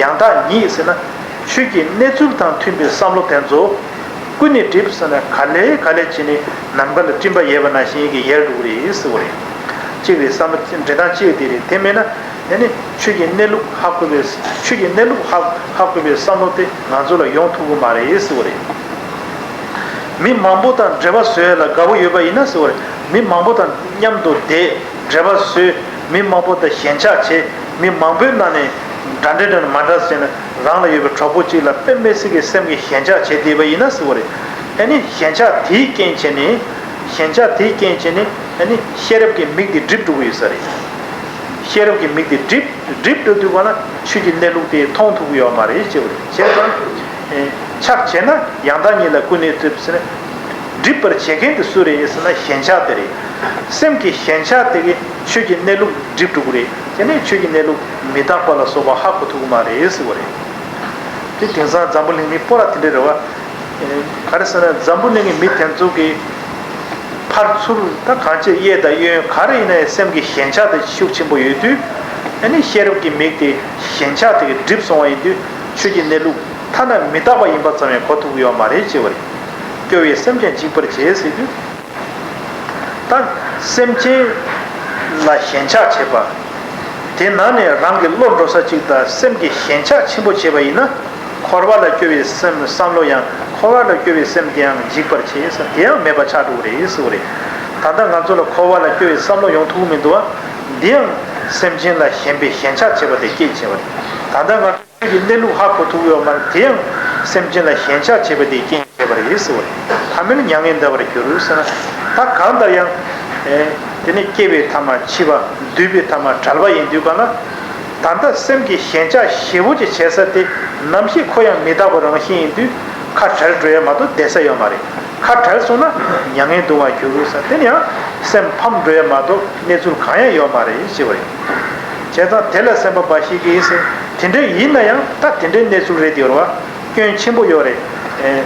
ཡང་དག་ཉིད་ཟེར་ན། ཆོས་ཀྱི་གནས་ཚུལ་དང་མཐུན་པའི་བསམ་བློ་དེ་ཚོ། ཀུན་ནས་སྒྲིབ་ཟེར་ན། ག་ལེ་ག་ལེ་བྱས་ནས་ནམ་མཁའ་ལ་སྤྲིན་པ་ཡལ་བ་ནང་བཞིན་གྱི་ཡལ་འགྲོ་གི་རེད་ཟེར་བ་རེད། གཅིག་རེད། བསམ་བློ་འགྲེལ་སྟངས་གཅིག་དེ་རེད། དེ་མེད་ན། དེ་ནི་ཆོས་ཀྱི་གནས་ལུགས་ཧ་གོ་བའི། ཆོས་ཀྱི་གནས་ལུགས་ཧ་ཧ་གོ་བའི་བསམ་བློ་དེ་ང་ཚོ་ལ་ཡོང་ཐུབ་ཀྱི་མ་རེད་ཟེར་བ་རེད། མི་མང་པོ་དང་འབྲེལ་བ་བཟོས་ལ་དགའ་བོ་ཡོད་པ་ཡིན་ན་ཟེར་བ་རེད། མི་མང་པོ་དང་མཉམ་དུ་བསྡད། འབྲེལ་བ་བཟོས། མི་མང་པོ་དང་ཞེན་ཆགས་བྱས། མི་མང་པོའི་ནང་ནས་འདྲ་འདྲ་འདྲ་མ་འདྲ་བྱས་ན། རང་ལ་ཡོད་པའི་གྲོགས་པོ་གཅིག་ལ་དཔེ་མི་སྲིད་ཀྱི་སེམས་ཀྱི་ཞེན་ཆགས་བྱས་བསྡད་པ་ཡིན་ན་ཟེར་བ་རེད། ཨ་ནི་ཞེན་ཆགས་དེའི་རྐྱེན་བྱས་ནས། ཞེན་ཆགས་དེའི་རྐྱེན་བྱས་ནས། ཨ་ནི་ཤེས་རབ་ཀྱི་མིག་དེ་བསྒྲིབས་འགྲོ་གི་ཡོད་ས་རེད། ཤེས་རབ་ཀྱི་མིག་དེ་བསྒྲིབས། བསྒྲིབས་འགྲོ་དུས་ག་ལ་ཆོས་ཀྱི་གནས་ལུགས་དེ་མཐོང་ཐུབ་ཀྱི་ཡོད་མ་རེད་ཅེས་པ་རེད། བྱས་ཙང་། ཨེ་ཕྱག་བྱས་ན་ཡང་དག་ཉིད་ལ་ཀུན་ནས་སྒྲིབ་ཟེར་ན། སྒྲིབ་པར་བྱེད་མཁན་དེ་སུ་རེད་ཟེར་ན། ཞེན་ཆགས་དེ་རེད། སེམས་ཀྱི་ཞེན་ཆགས་དེ་གིས་ཆོས་ཀྱི་གནས་ལུགས་སྒྲིབ་འགྲོ་གི་རེད། དེ་ནས་ཆོས་ཀྱི་གནས་ལུགས་མི་རྟག་པ་ལ་སོགས་པ་ཧ་གོ་ཐུབ་ཀྱི་མ་རེད་ཟེར་བ་རེད། དེ་དེང་སང་འཛམ་བུ་གླིང་མི་སྤོ་ར་དེ་འདྲ་རེད་བ། ག་རེ་ཟེར་ན། འཛམ་བུ་གླིང་གི་མི་དེ་ཚོ་གིས་ཕར་ཚུར་ད་གང་ཅི་གཡས་དང་གཡོན་ག་རེ་ཡིན་ན་ཡང་སེམས་ཀྱི་ཞེན་ཆགས་དེ་ཤུགས་ཆེན་པོ་ཡོད་དུས། ཨ་ནི་ཤེས་རབ་ཀྱི་མིག་དེ་ཞེན་ཆགས་དེ་གིས་བསྒྲིབས་སོང་བ་ཡིན་དུས། ཆོས་ཀྱི་གནས་ལུགས་ཐ་ན་མི་རྟག་པ་ཡིན་པ་ཙམ་ཡང་གོ་ཐུབ་ཀྱི་ཡོད་མ་རེད་ཅེས་པ་རེད། སྐྱོ་བའི་སེམས་ཀྱང་འཇིག་པར་བྱེད་ཟེར་དུས། ད་སེམས་ཅན་ལ་ཞེན་ཆགས་བྱེད་པ། དེ་ནང་ནས་རང་གི་བློ་འགྲོ་ས་གཅིག་དང་སེམས་ཀྱི་ཞེན་ཆགས་ཆེན་པོ་བྱེད་པ་ཡིན་ན། འཁོར་བ་ལ་སྐྱོ་བའི་སེམས། བསམ་བློ་ཡང་། འཁོར་བ་ལ་སྐྱོ་བའི་སེམས་དེ་ཡང་འཇིག་པར་བྱེད་ཟེར། དེ་ཡང་མེད་པ་ཆགས་འགྲོ་གི་རེད་ཟེར་བ་རེད། ད་ལྟ་ང་ཚོ་ལ་འཁོར་བ་ལ་སྐྱོ་བའི་བསམ་བློ་ཡོང་ཐུབ་ཀྱི་མི་འདུག་བ། འདི་ཡང་སེམས་ཅན་ལ་ཞེན་པའི་ཞེན་ཆགས་བྱེད་པ་དེ་རྐྱེན་བྱས་པ་རེད། ད་ལྟ་ང་ཆོས་ཀྱི་གནས་ལུགས་ཧ་གོ་ཐུབ་ཡོད་མ་རེད། དེ་ཡང་སེམས་ཅན་ལ་ཞེན་ཆགས་བྱེད་པ་དེ་རྐྱེན་བྱས་པ་རེད་ཟེར་བ་རེད། ཐ་མལ་མྱ་ངན་འདའ་བར་འགྱུར་ཟེར་ན། ད་གང་ལྟར་ཡང་། ཨེ་དེ་ནས་སྐྱེ་བའི་ཐ་མ་འཆི་བ། འདུས་པའི་ཐ་མ་བྲལ་བ་ཡིན་དུས་ག་ལ། ད་ལྟ་སེམས་ཀྱི་ཞེན་ཆགས་ཞེ་པོ་ཅིག་བྱེད་ས་དེ། ནམ་ཞིག་ཁོ་ཡང་མི་རྟག་པ་རང་བཞིན་ཡིན་དུས། ཁ་བྲལ་འགྲོ་ཡ་མ་གཏོགས་བསྡད་ས་ཡོད་མ་རེད། ཁ་བྲལ་སོང་ན་མྱ་ངན་འདུ་བར་འགྱུར་ཟེར། དེ་ནས་ཡང་སེམས་ཕམ་འགྲོ་ཡ་མ་གཏོགས་གནས་ཚུལ་གང་ཡང་ཡོད་མ་རེད་ཅེས་པ་རེད། བྱས་ཙང་དེ་ལ་སེམས་པ་འབའ་ཞིག་གིས་ཟེར། དེ་འདྲ་ཡིན་ན་ཡང་ད་དེ་འདྲའི་གནས་ཚུལ་རེད་དེ་ཡོད་རེད་བ། སྐྱོན་ཆེན་པོ་ཡོད་རེད། ཨེ་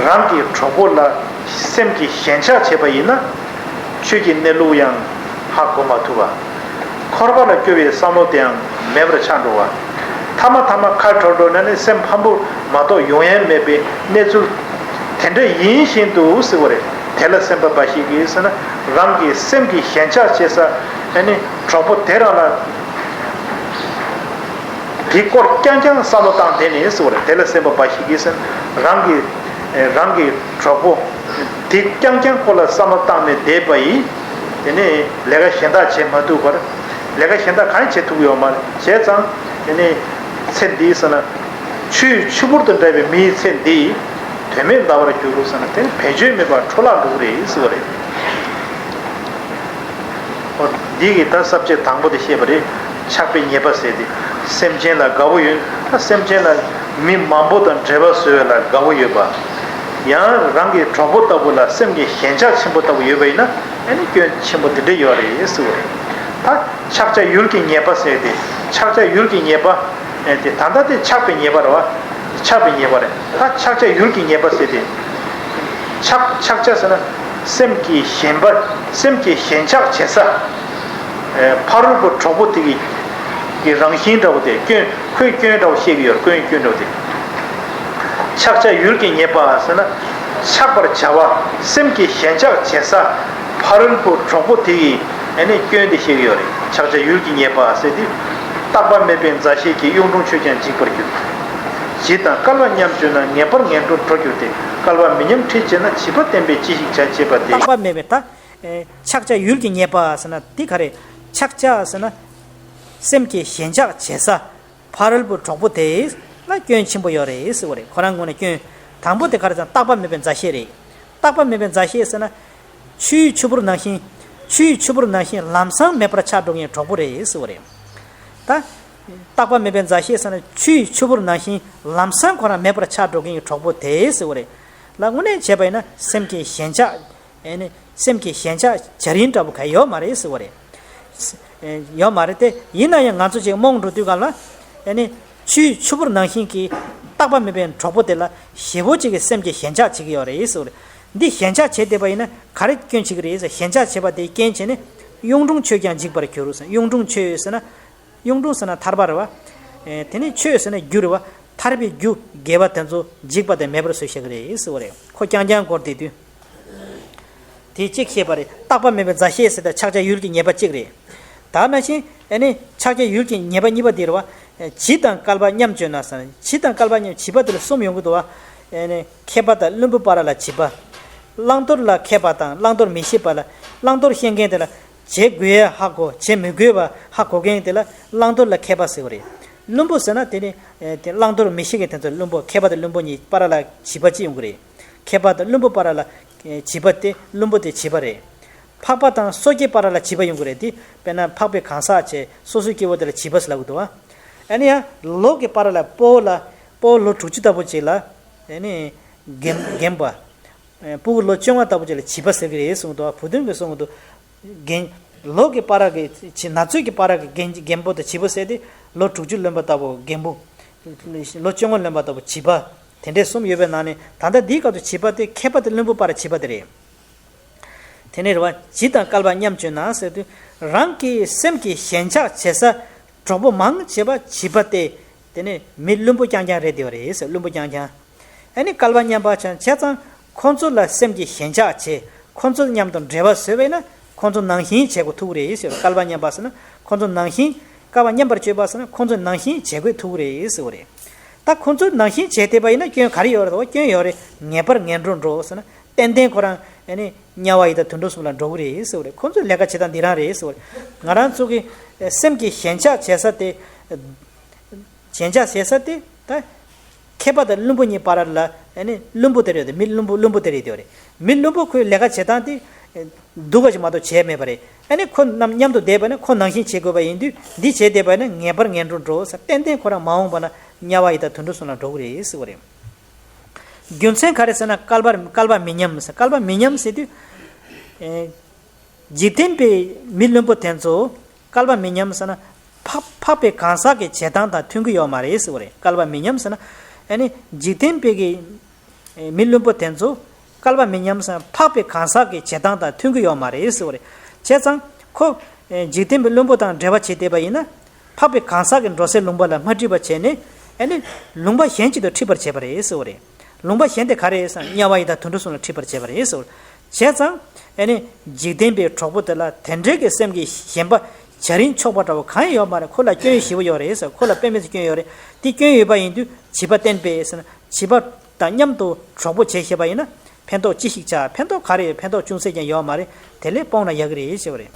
རང་གི་གྲོགས་པོ་ལ་སེམས་ཀྱི་ཞེན་ཆགས་བྱས་པ་ཡིན་ན། ཆོས་ཀྱི་གནས་ལུགས་ཡང་ཧ་གོ་མ་ཐུབ་པ། འཁོར་བ་ལ་སྐྱོ་བའི་བསམ་བློ་དེའང་མེད་པར་ཆགས་འགྲོ་བ། ཐ་མ་ཐ་མ་ཁ་བྲལ་འགྲོ་ན་ནི་སེམས་ཕམ་པོ་མ་གཏོགས་ཡོང་ཡ་མེད་པའི་གནས་ཚུལ་དེ་འདྲ་ཡིན་བཞིན་དུ་ཟེར་བ་རེད། དེ་ལ་སེམས་པ་འབའ་ཞིག་གིས་ཟེར་ན། རང་གི་སེམས་ཀྱི་ཞེན་ཆགས་བྱེད་ས། ཨ་ནི་གྲོགས་པོ་དེ་རང་ལ། དེའི་སྐོར་རྐྱང་རྐྱང་བསམ་བློ་བཏང་བསྡད་ནས་ཟེར་བ་རེད། དེ་ལ་སེམས་པ་འབའ་ཞིག་གིས་ཟེར་ན། རང་གི་རང་གི་གྲོགས་པོ་དེ་རྐྱང་རྐྱང་སྐོར་ལ་བསམ་བློ་བཏང་ནས་བསྡད་པ་ཡིས། དེ་ནས་ལས་ཀ་གཞན་དག་བྱེད་མ་ཐུབ་པར། ལས་ཀ་གཞན་དག་གང་ཡང་བྱེད་ཐུབ་ཡོད་མ་རེད། བྱས་ཙང་དེ་ནས་ཚེ་འདིའི་ཟེར་ན། ཆུའི་ཆུ་བུར་དང་འདྲ་བའི་མིའི་ཚེ་འདི་དོན་མེད་འདའ་བར་འགྱུར་ཟེར་ན། དེ་ནི་བེད་སྤྱོད་མེད་པར་འཕྲོ་བརླག་འགྲོ་གི་རེད་ཟེར་བ་རེད། འོ། འདི་གི་ད་ས་བཅད་དང་པོ་དེ་བཤད་པ་རེད། ཆགས་པའི་ཉེས་པ་ཟེར་ཏེ། སེམས་ཅན་ལ་དགའ་བོ་ཡོད། ད་སེམས་ཅན་ལ་མི་མང་པོ་དང་འབྲེལ་བ་བཟོ་བ་ལ་དགའ་བོ་ཡོད་པ། ཡང་རང་གི་གྲོགས་པོ་ལྟ་བུ་ལ་སེམས་ཀྱི་ཞེན་ཆགས་ཆེན་པོ་ལྟ་བུ་ཡོད་པ་ཡིན་ན། ཨ་ནི་སྐྱོན་ཆེན་པོ་དེ་འདྲ་ཡོད་རེད་ཟེར་བ་རེད། ད་ཆགས་བྱ་ཡུལ་གྱི་ཉེས་པ་ཟེར་ཏེ། ཆགས་བྱ་ཡུལ་གྱི་ཉེས་པ། ཨེ་དེ་ད་ལྟ་དེ་ཆགས་པའི་ཉེས་པ་རེད་བ། ཆགས་པའི་ཉེས་པ་རེད། ད་ཆགས་བྱ་ཡུལ་གྱི་ཉེས་པ་ཟེར་ཏེ། ཆགས་ཆགས་བྱ་ཟེར་ན། སེམས་ཀྱི་ཞེན་པ། སེམས་ཀྱི་ཞེན་ཆགས་བྱེད་ས། ཨེ་ཕ་རོལ་པོ་གྲོགས་པོ་དེ་གི་གི་རང་བཞིན་འདྲ་བོ་དེ་སྐྱོན། ཁོའི་སྐྱོན་འདྲ་བོ་བཤད་ཀྱི་ཡོད་རེད། ཁོའི་སྐྱོན་འདྲ་བོ་དེ། ཆགས་བྱ་ཡུལ་གྱི་ཉེས་པ་ཟེར་ན། ཆགས་པར་བྱ་བ། སེམས་ཀྱི་ཞེན་ཆགས་བྱེད་ས། ཕ་རོལ་པོ་གྲོགས་པོ་དེ་ཡི་ཨ་ནི་སྐྱོན་དེ་བཤད་ཀྱི་ཡོད་རེད། ཆགས་བྱ་ཡུལ་གྱི་ཉེས་པ་ཟེར་དུས། རྟག་པ་མེད་པའི་མཛའ་བཤེས་ཀྱིས། གཡུང་དྲུང་ཆོས་ཀྱང་འཇིག་པར་འགྱུར། བྱིས་དང་སྐལ་བ་མཉམ་སྤྱོད་ན། ངེས་པར་ངན་འགྲོར་འགྲོ་འགྱུར་ཏེ། སྐལ་བ་མི་མཉམ་ཁྲིད་བྱེད་ན། བྱིས་པ་བསྟེན་པས་ཅི་ཞིག་བྱ། ཅེས་པ་སྟེ། རྟག་པ་མེད་པའི་ད། ཨེ་ཆགས་བྱ་ཡུལ་གྱི་ཉེས་པ་ཟེར་ན་འདི་ག་རེད། ཆགས་བྱ་ཟེར་ན། སེམས་ཀྱི་ཞེན་ཆགས་བྱེད་ས། ཕ་རོལ་པོ་གྲོགས་པོ་དེ་ལ་སྐྱོན་ཆེན་པོ་ཡོད་རེད་ཟེར་བ་རེད། ཁོ་རང་ངོས་ནས་སྐྱོན། དང་པོ་དེ་ག་རེ་ཟེར་ན། རྟག་པ་མེད་པའི་མཛའ་བཤེས་རེད། རྟག་པ་མེད་པའི་མཛའ་བཤེས་ཟེར་ན། ཆུའི་ཆུ་བུར་ནང་བཞིན། ཆུའི་ཆུ་བུར་ནང་བཞིན་ལམ་སང་མེད་པར་ཆགས་འགྲོ་མཁན་གྲོགས་པོ་རེད་ཟེར་བ་རེད། ད། རྟག་པ་མེད་པའི་མཛའ་བཤེས་ཟེར་ན། ཆུའི་ཆུ་བུར་ནང་བཞིན་ལམ་སང་ཁོ་རང་མེད་པར་ཆགས་འགྲོ་མཁན་གྱི་གྲོགས་པོ་དེ་ཟེར་བ་རེད། ལ་དངོས་གནས་བྱས་པ་ཡིན་ན་སེམས་ཀྱི་ཞེན་ཆགས། ཨེ་ནི་སེམས་ཀྱི་ཞེན་ཆགས་བྱ་རིན་འདྲ་པོ་ག་ཡོད་མ་རེད་ཟེར་བ་རེད། ཨེ་ཡོད་མ་རེད་དེ། ཡིན་ན་ཡང་ང་ཚོ་ཅིག་རྨོངས་འགྲོ་དུས་སྒང་ལ། ཨེ་ནི་ཆུའི་ཆུ་བུར་ནང་བཞིན་གྱི་རྟག་པ་མེད་པའི་གྲོགས་པོ་དེ་ལ་ཞེ་པོ་ཅིག་གི་སེམས་ཀྱི་ཞེན་ཆགས་བྱེད་ཀྱི་ཡོད་རེད་ཟེར་བ་རེད། འདི་ཞེན་ཆགས་བྱེད་བསྡད་པ་ཡིན་ན་ག་རེ་སྐྱོན་བྱེད་ཀྱི་རེད་ཟེར། ཞེན་ཆགས་བྱེད་པ་དེའི་རྐྱེན་བྱས་ནས་གཡུང་དྲུང་ཆོས་ཀྱང་འཇིག་པར་འགྱུར་ཟེར། གཡུང་དྲུང་ཆོས་ཟེར་ན། གཡུང་དྲུང་ཟེར་ན་ཐར་པ་རེད་བ། ཨེ་དེ་ནས་ཆོས་ཟེར་ན་རྒྱུ་རེད་བ། ཐར་པའི་རྒྱུ་དགེ་བ་དེ་ཚོ་འཇིག་པ་དེ་མེད་པར་བཟོས་བཞག་གི་རེད་ཟེར་བ་རེད། ཁོ་རྐྱང་རྐྱང་བསྐོར་བསྡད་དུས། དེ་གཅིག་བཤད་པ་རེད། རྟག་པ་མེད་པའི་མཛའ་བཤེས་ཟེར་ཏེ་ཆགས་བྱ་ཡུལ་གྱི་ཉེས་པ་གཅིག་རེད། ད་ནང་བཞིན་ཨེ་ནི་ཆགས་བྱ་ཡུལ་གྱི་ཉེས་པ་གཉིས་པ་འདི་རེད་བ། བྱིས་དང་སྐལ་པ་མཉམ་སྤྱོད་ན་ཟེར། བྱིས་དང་སྐལ་པ་མཉམ། བྱིས་པ་དེ་ལ་གསུམ་ཡོང་གི་འདུག་བ། ཨེ་ནི་མཁས་པ་དང་བླུན་པོ་བར་ལ་བྱིས་པ། བླང་དོར་ལ་མཁས་པ་དང་བླང་དོར་མི་ཤེས་པ་ལ། བླང་དོར་ཤེས་མཁན་དེ་ལ་བྱེད་དགོས་ཡ་ཧ་གོ། བྱེད་མི་དགོས་པ་ཧ་གོ་མཁན་དེ་ལ་བླང་དོར་ལ་མཁས་པ་ཟེར་བ་རེད། བླུན་པོ་ཟེར་ན་དེ་ནི་ཨེ་དེ་བླང་དོར་མི་ཤེས་མཁན་དེ་ཚོ་བླུན་པོ། མཁས་པ་དང་བླུན་པོ་གཉིས་བར་ལ་བྱིས་པ་གཅིག་ཡོང་གི་རེད། མཁས་པ་དང་བླུན་པོ་བར་ལ་ཨེ་བྱིས་པ་སྟེ། བླུན་པོ་དེ་བྱིས་པ་རེད། འཕགས་པ་དང་སོ་སྐྱེ་བར་ལ་བྱིས་པ་ཡོང་གི་རེད་དེ། དཔེར་ན་འཕགས་པའི་གང་ཟག་བྱས་སོ་སོའི་སྐྱེ་བོ་དེ་ལ་བྱིས་པ་ཟེར་ལབ་ཀྱི་འདུག་བ། ཨ་ནི་ཡང་ལོ་གི་བར་ལ་སྤོ་བོ་ལ། སྤོ་བོ་ལོ་དྲུག་ཅུ་ལྟ་བུ་ཅིག་ལ། ཨ་ནི་རྒན་རྒན་པ། ཨེ་སྤུ་གུ་ལོ་བཅོ་ལྔ་ལྟ་བུ་ཅིག་ལ་བྱིས་པ་ཟེར་གྱི་རེད་གསུངས་འདུག་བ། བུ་སྟོན་གྱིས་གསུངས་འདུག་རྒན། ལོ་གི་བར་གྱི་བྱིས། ན་ཚོད་ཀྱི་བར་གྱི་རྒན་རྒན་པོ་དང་བྱིས་པ་ཟེར་ཏེ། ལོ་དྲུག་ཅུ་ལོན་པ་ལྟ་བུ་རྒན་པོ། ལོ་བཅོ་ལྔ་ལོན་པ་ལྟ་བུ་བྱིས་པ། དེ་འདྲའི་གསུམ་ཡོད་པའི་ནང་ནས་ད་ལྟ་འདིའི་སྐབས་སུ་བྱིས་པ་དེ་མཁས་པ་དང་བླུན་པོ་བར་བྱིས་པ་དེ་རེད། དེ་ནས་རེད་བ། བྱིས་དང་སྐལ་པ་མཉམ་སྤྱོད་ན་ཟེར་དུས། རང་གི་སེམས་ཀྱི་ཞེན་ཆགས་བྱེད་ས་གྲོགས་པོ་མང་ཆེ་བ་བྱིས་པ་སྟེ། དེ་ནས་མི་བླུན་པོ་རྐྱང་རྐྱང་རེད་བསྡད་པ་རེད་ཟེར། བླུན་པོ་རྐྱང་རྐྱང་། ཨ་ནི་སྐལ་པ་མཉམ་པ་ཆགས་བྱས་ཙང་ཁོང་ཚོ་ལ་སེམས་ཀྱི་ཞེན་ཆགས་བྱེད། ཁོང་ཚོ་མཉམ་དུ་འབྲེལ་བ་བཟོས་པས་ན་ཁོང་ཚོ་ནང་བཞིན་བྱེད་དགོས་ཐུག་རེད་ཟེར། སྐལ་པ་མཉམ་པ་ཟེར་ན་ཁོང་ཚོ་ནང་བཞིན། སྐལ་པ་མཉམ་པར་སྤྱོད་པ་ཟེར་ན་ཁོང་ཚོ་ནང་བཞིན་བྱེད་དགོས་ཐུག་རེད་ཟེར་བ་རེད། ད་ཁོང་ཚོ་ནང་བཞིན་བྱས་བསྡད་པ་ཡིན་ན་སྐྱོན་ག་རེ་ཡོད་རེད། སྐྱོན་ཡོད་རེད། ངེས་པར་ངན་འགྲོར་འགྲོ་ཟེར་ན། ཏན་ཏན་ཁོ་རང་ཨ་ནི་དམྱལ་བ་ཡི་དྭགས་དུད་འགྲོ་གསུམ་ལ་འགྲོ་གི་རེད་ཟེར་བ་རེད། ཁོང་ཚོའི་ལས་ཀ་བྱེད་སྟངས་འདི་རང་རེད་ཟེར་བ་རེད། ང་རང་ཚོ་གི་སེམས་ཀྱི་ཞེན་ཆགས་བྱེད་ས་དེ། ཞེན་ཆགས་བྱེད་ས་དེ་ད། མཁས་པ་དང་བླུན་པོ་གཉིས་བར་ལ་ཨ་ནི་བླུན་པོ་དེ་རེད་དེ། མི་བླུན་པོ་བླུན་པོ་དེ་རེད་དེ་རེད། མི་བླུན་པོ་ཁོའི་ལས་ཀ་བྱེད་སྟངས་དེ། སྡུག་ག་ཅིག་མ་གཏོགས་བྱས་མེད་པ་རེད། ཨ་ནི་ཁོ་རྣམས་མཉམ་དུ་བསྡད་པ་ན་ཁོ་ནང་བཞིན་བྱེད་དགོས་པ་ཡིན་དུས། འདི་བྱས་བསྡད་པ་ན་ངེས་པར་ངན་འགྲོར་འགྲོ་ཟེར། ཏན་ཏན་ཁོ་རང་མ་འོངས་པ་ན་དམྱལ་བ་ཡི་དྭགས་དུད་འགྲོ་གསུམ་ལ་འགྲོ་གི་རེད་ཟེར་བ་རེད། རྒྱུ་མཚན་ག་རེ་ཟེར་ན། སྐལ་པ་སྐལ་པ་མི་མཉམ་ཟེར། སྐལ་པ་མི་མཉམ་ཟེར་དུས། ཨེ། འཇིག་རྟེན་པའི་མི་བླུན་པོ་དེ་ཚོ་སྐལ་པ་མི་མཉམ་ཟེར་ན། འཕགས་འཕགས་པའི་གང་ཟག་གི་བྱེད་སྟངས་དང་མཐུན་གྱི་ཡོད་མ་རེད་ཟེར་བ་རེད། སྐལ་པ་མི་མཉམ་ཟེར་ན། ཨ་ནི་འཇིག་རྟེན་པའི་གི་མི་བླུན་པོ་དེ་ཚོ་སྐལ་པ་མི་མཉམ་ཟེར་ན། འཕགས་པའི་གང་ཟག་གི་བྱེད་སྟངས་དང་མཐུན་གྱི་ཡོད་མ་རེད་ཟེར་བ་རེད། བྱས་ཙང་ཁོ་འཇིག་རྟེན་པའི་བླུན་པོ་དང་འབྲེལ་བ་བྱེད་བསྡད་པ་ཡིན་ན། འཕགས་པའི་གང་ཟག་གི་འགྲོ་སའི་ལུང་པ་ལ་མ་འཁྲིད་པ་བྱས་ནས། ཨ་ནི་ལུང་པ་གཞན་ཅིག་ཏུ་འཁྲིད་པར་བྱས་པ་རེད་ཟེར་བ་རེད། ལུང་པ་གཞན་དེ་ག་རེ་རེད་ཟེར་ན། དམྱལ་བ་ཡི་དྭགས་དུད་འགྲོ་གསུམ་ལ་འཁྲིད་པར་བྱས་པ་རེད་ཟེར་བ་རེད། བྱས་ཙང་ཨ་ནི་འཇིག་རྟེན་པའི་གྲོགས་པོ་དེ་ལ་དེ་འདྲའི་གི་སེམས་ཀྱི་ཞེན་པ་བྱ་རིན་ཆོག་པ་འདྲ་བོ་གང་ཡང་ཡོད་མ་རེད། ཁོ་ལ་སྐྱོན་ཞེ་པོ་ཡོད་རེད་ཟེར། ཁོ་ལ་དཔེ་མི་སྲིད་སྐྱོན་ཡོད་རེད། དེ་སྐྱོན་ཡོད་པ་ཡིན་དུས་བྱིས་པ་བསྟེན་པས་ཟེར་ན། བྱིས་པ་དང་མཉམ་དུ་གྲོགས་པོ་བྱས་ཤེས་པ་ཡིན་ན་ཕན་ཐོགས་ཅི་ཞིག་བྱ། ཕན་ཐོགས་ག་རེ་ཡོད། ཕན་ཐོགས་ཅུང་ཟད་ཀྱང་ཡོད་མ་རེད། དེ་ལས་སྤོང་ན་ཡག་གི་རེད་ཟེར་བ་རེད།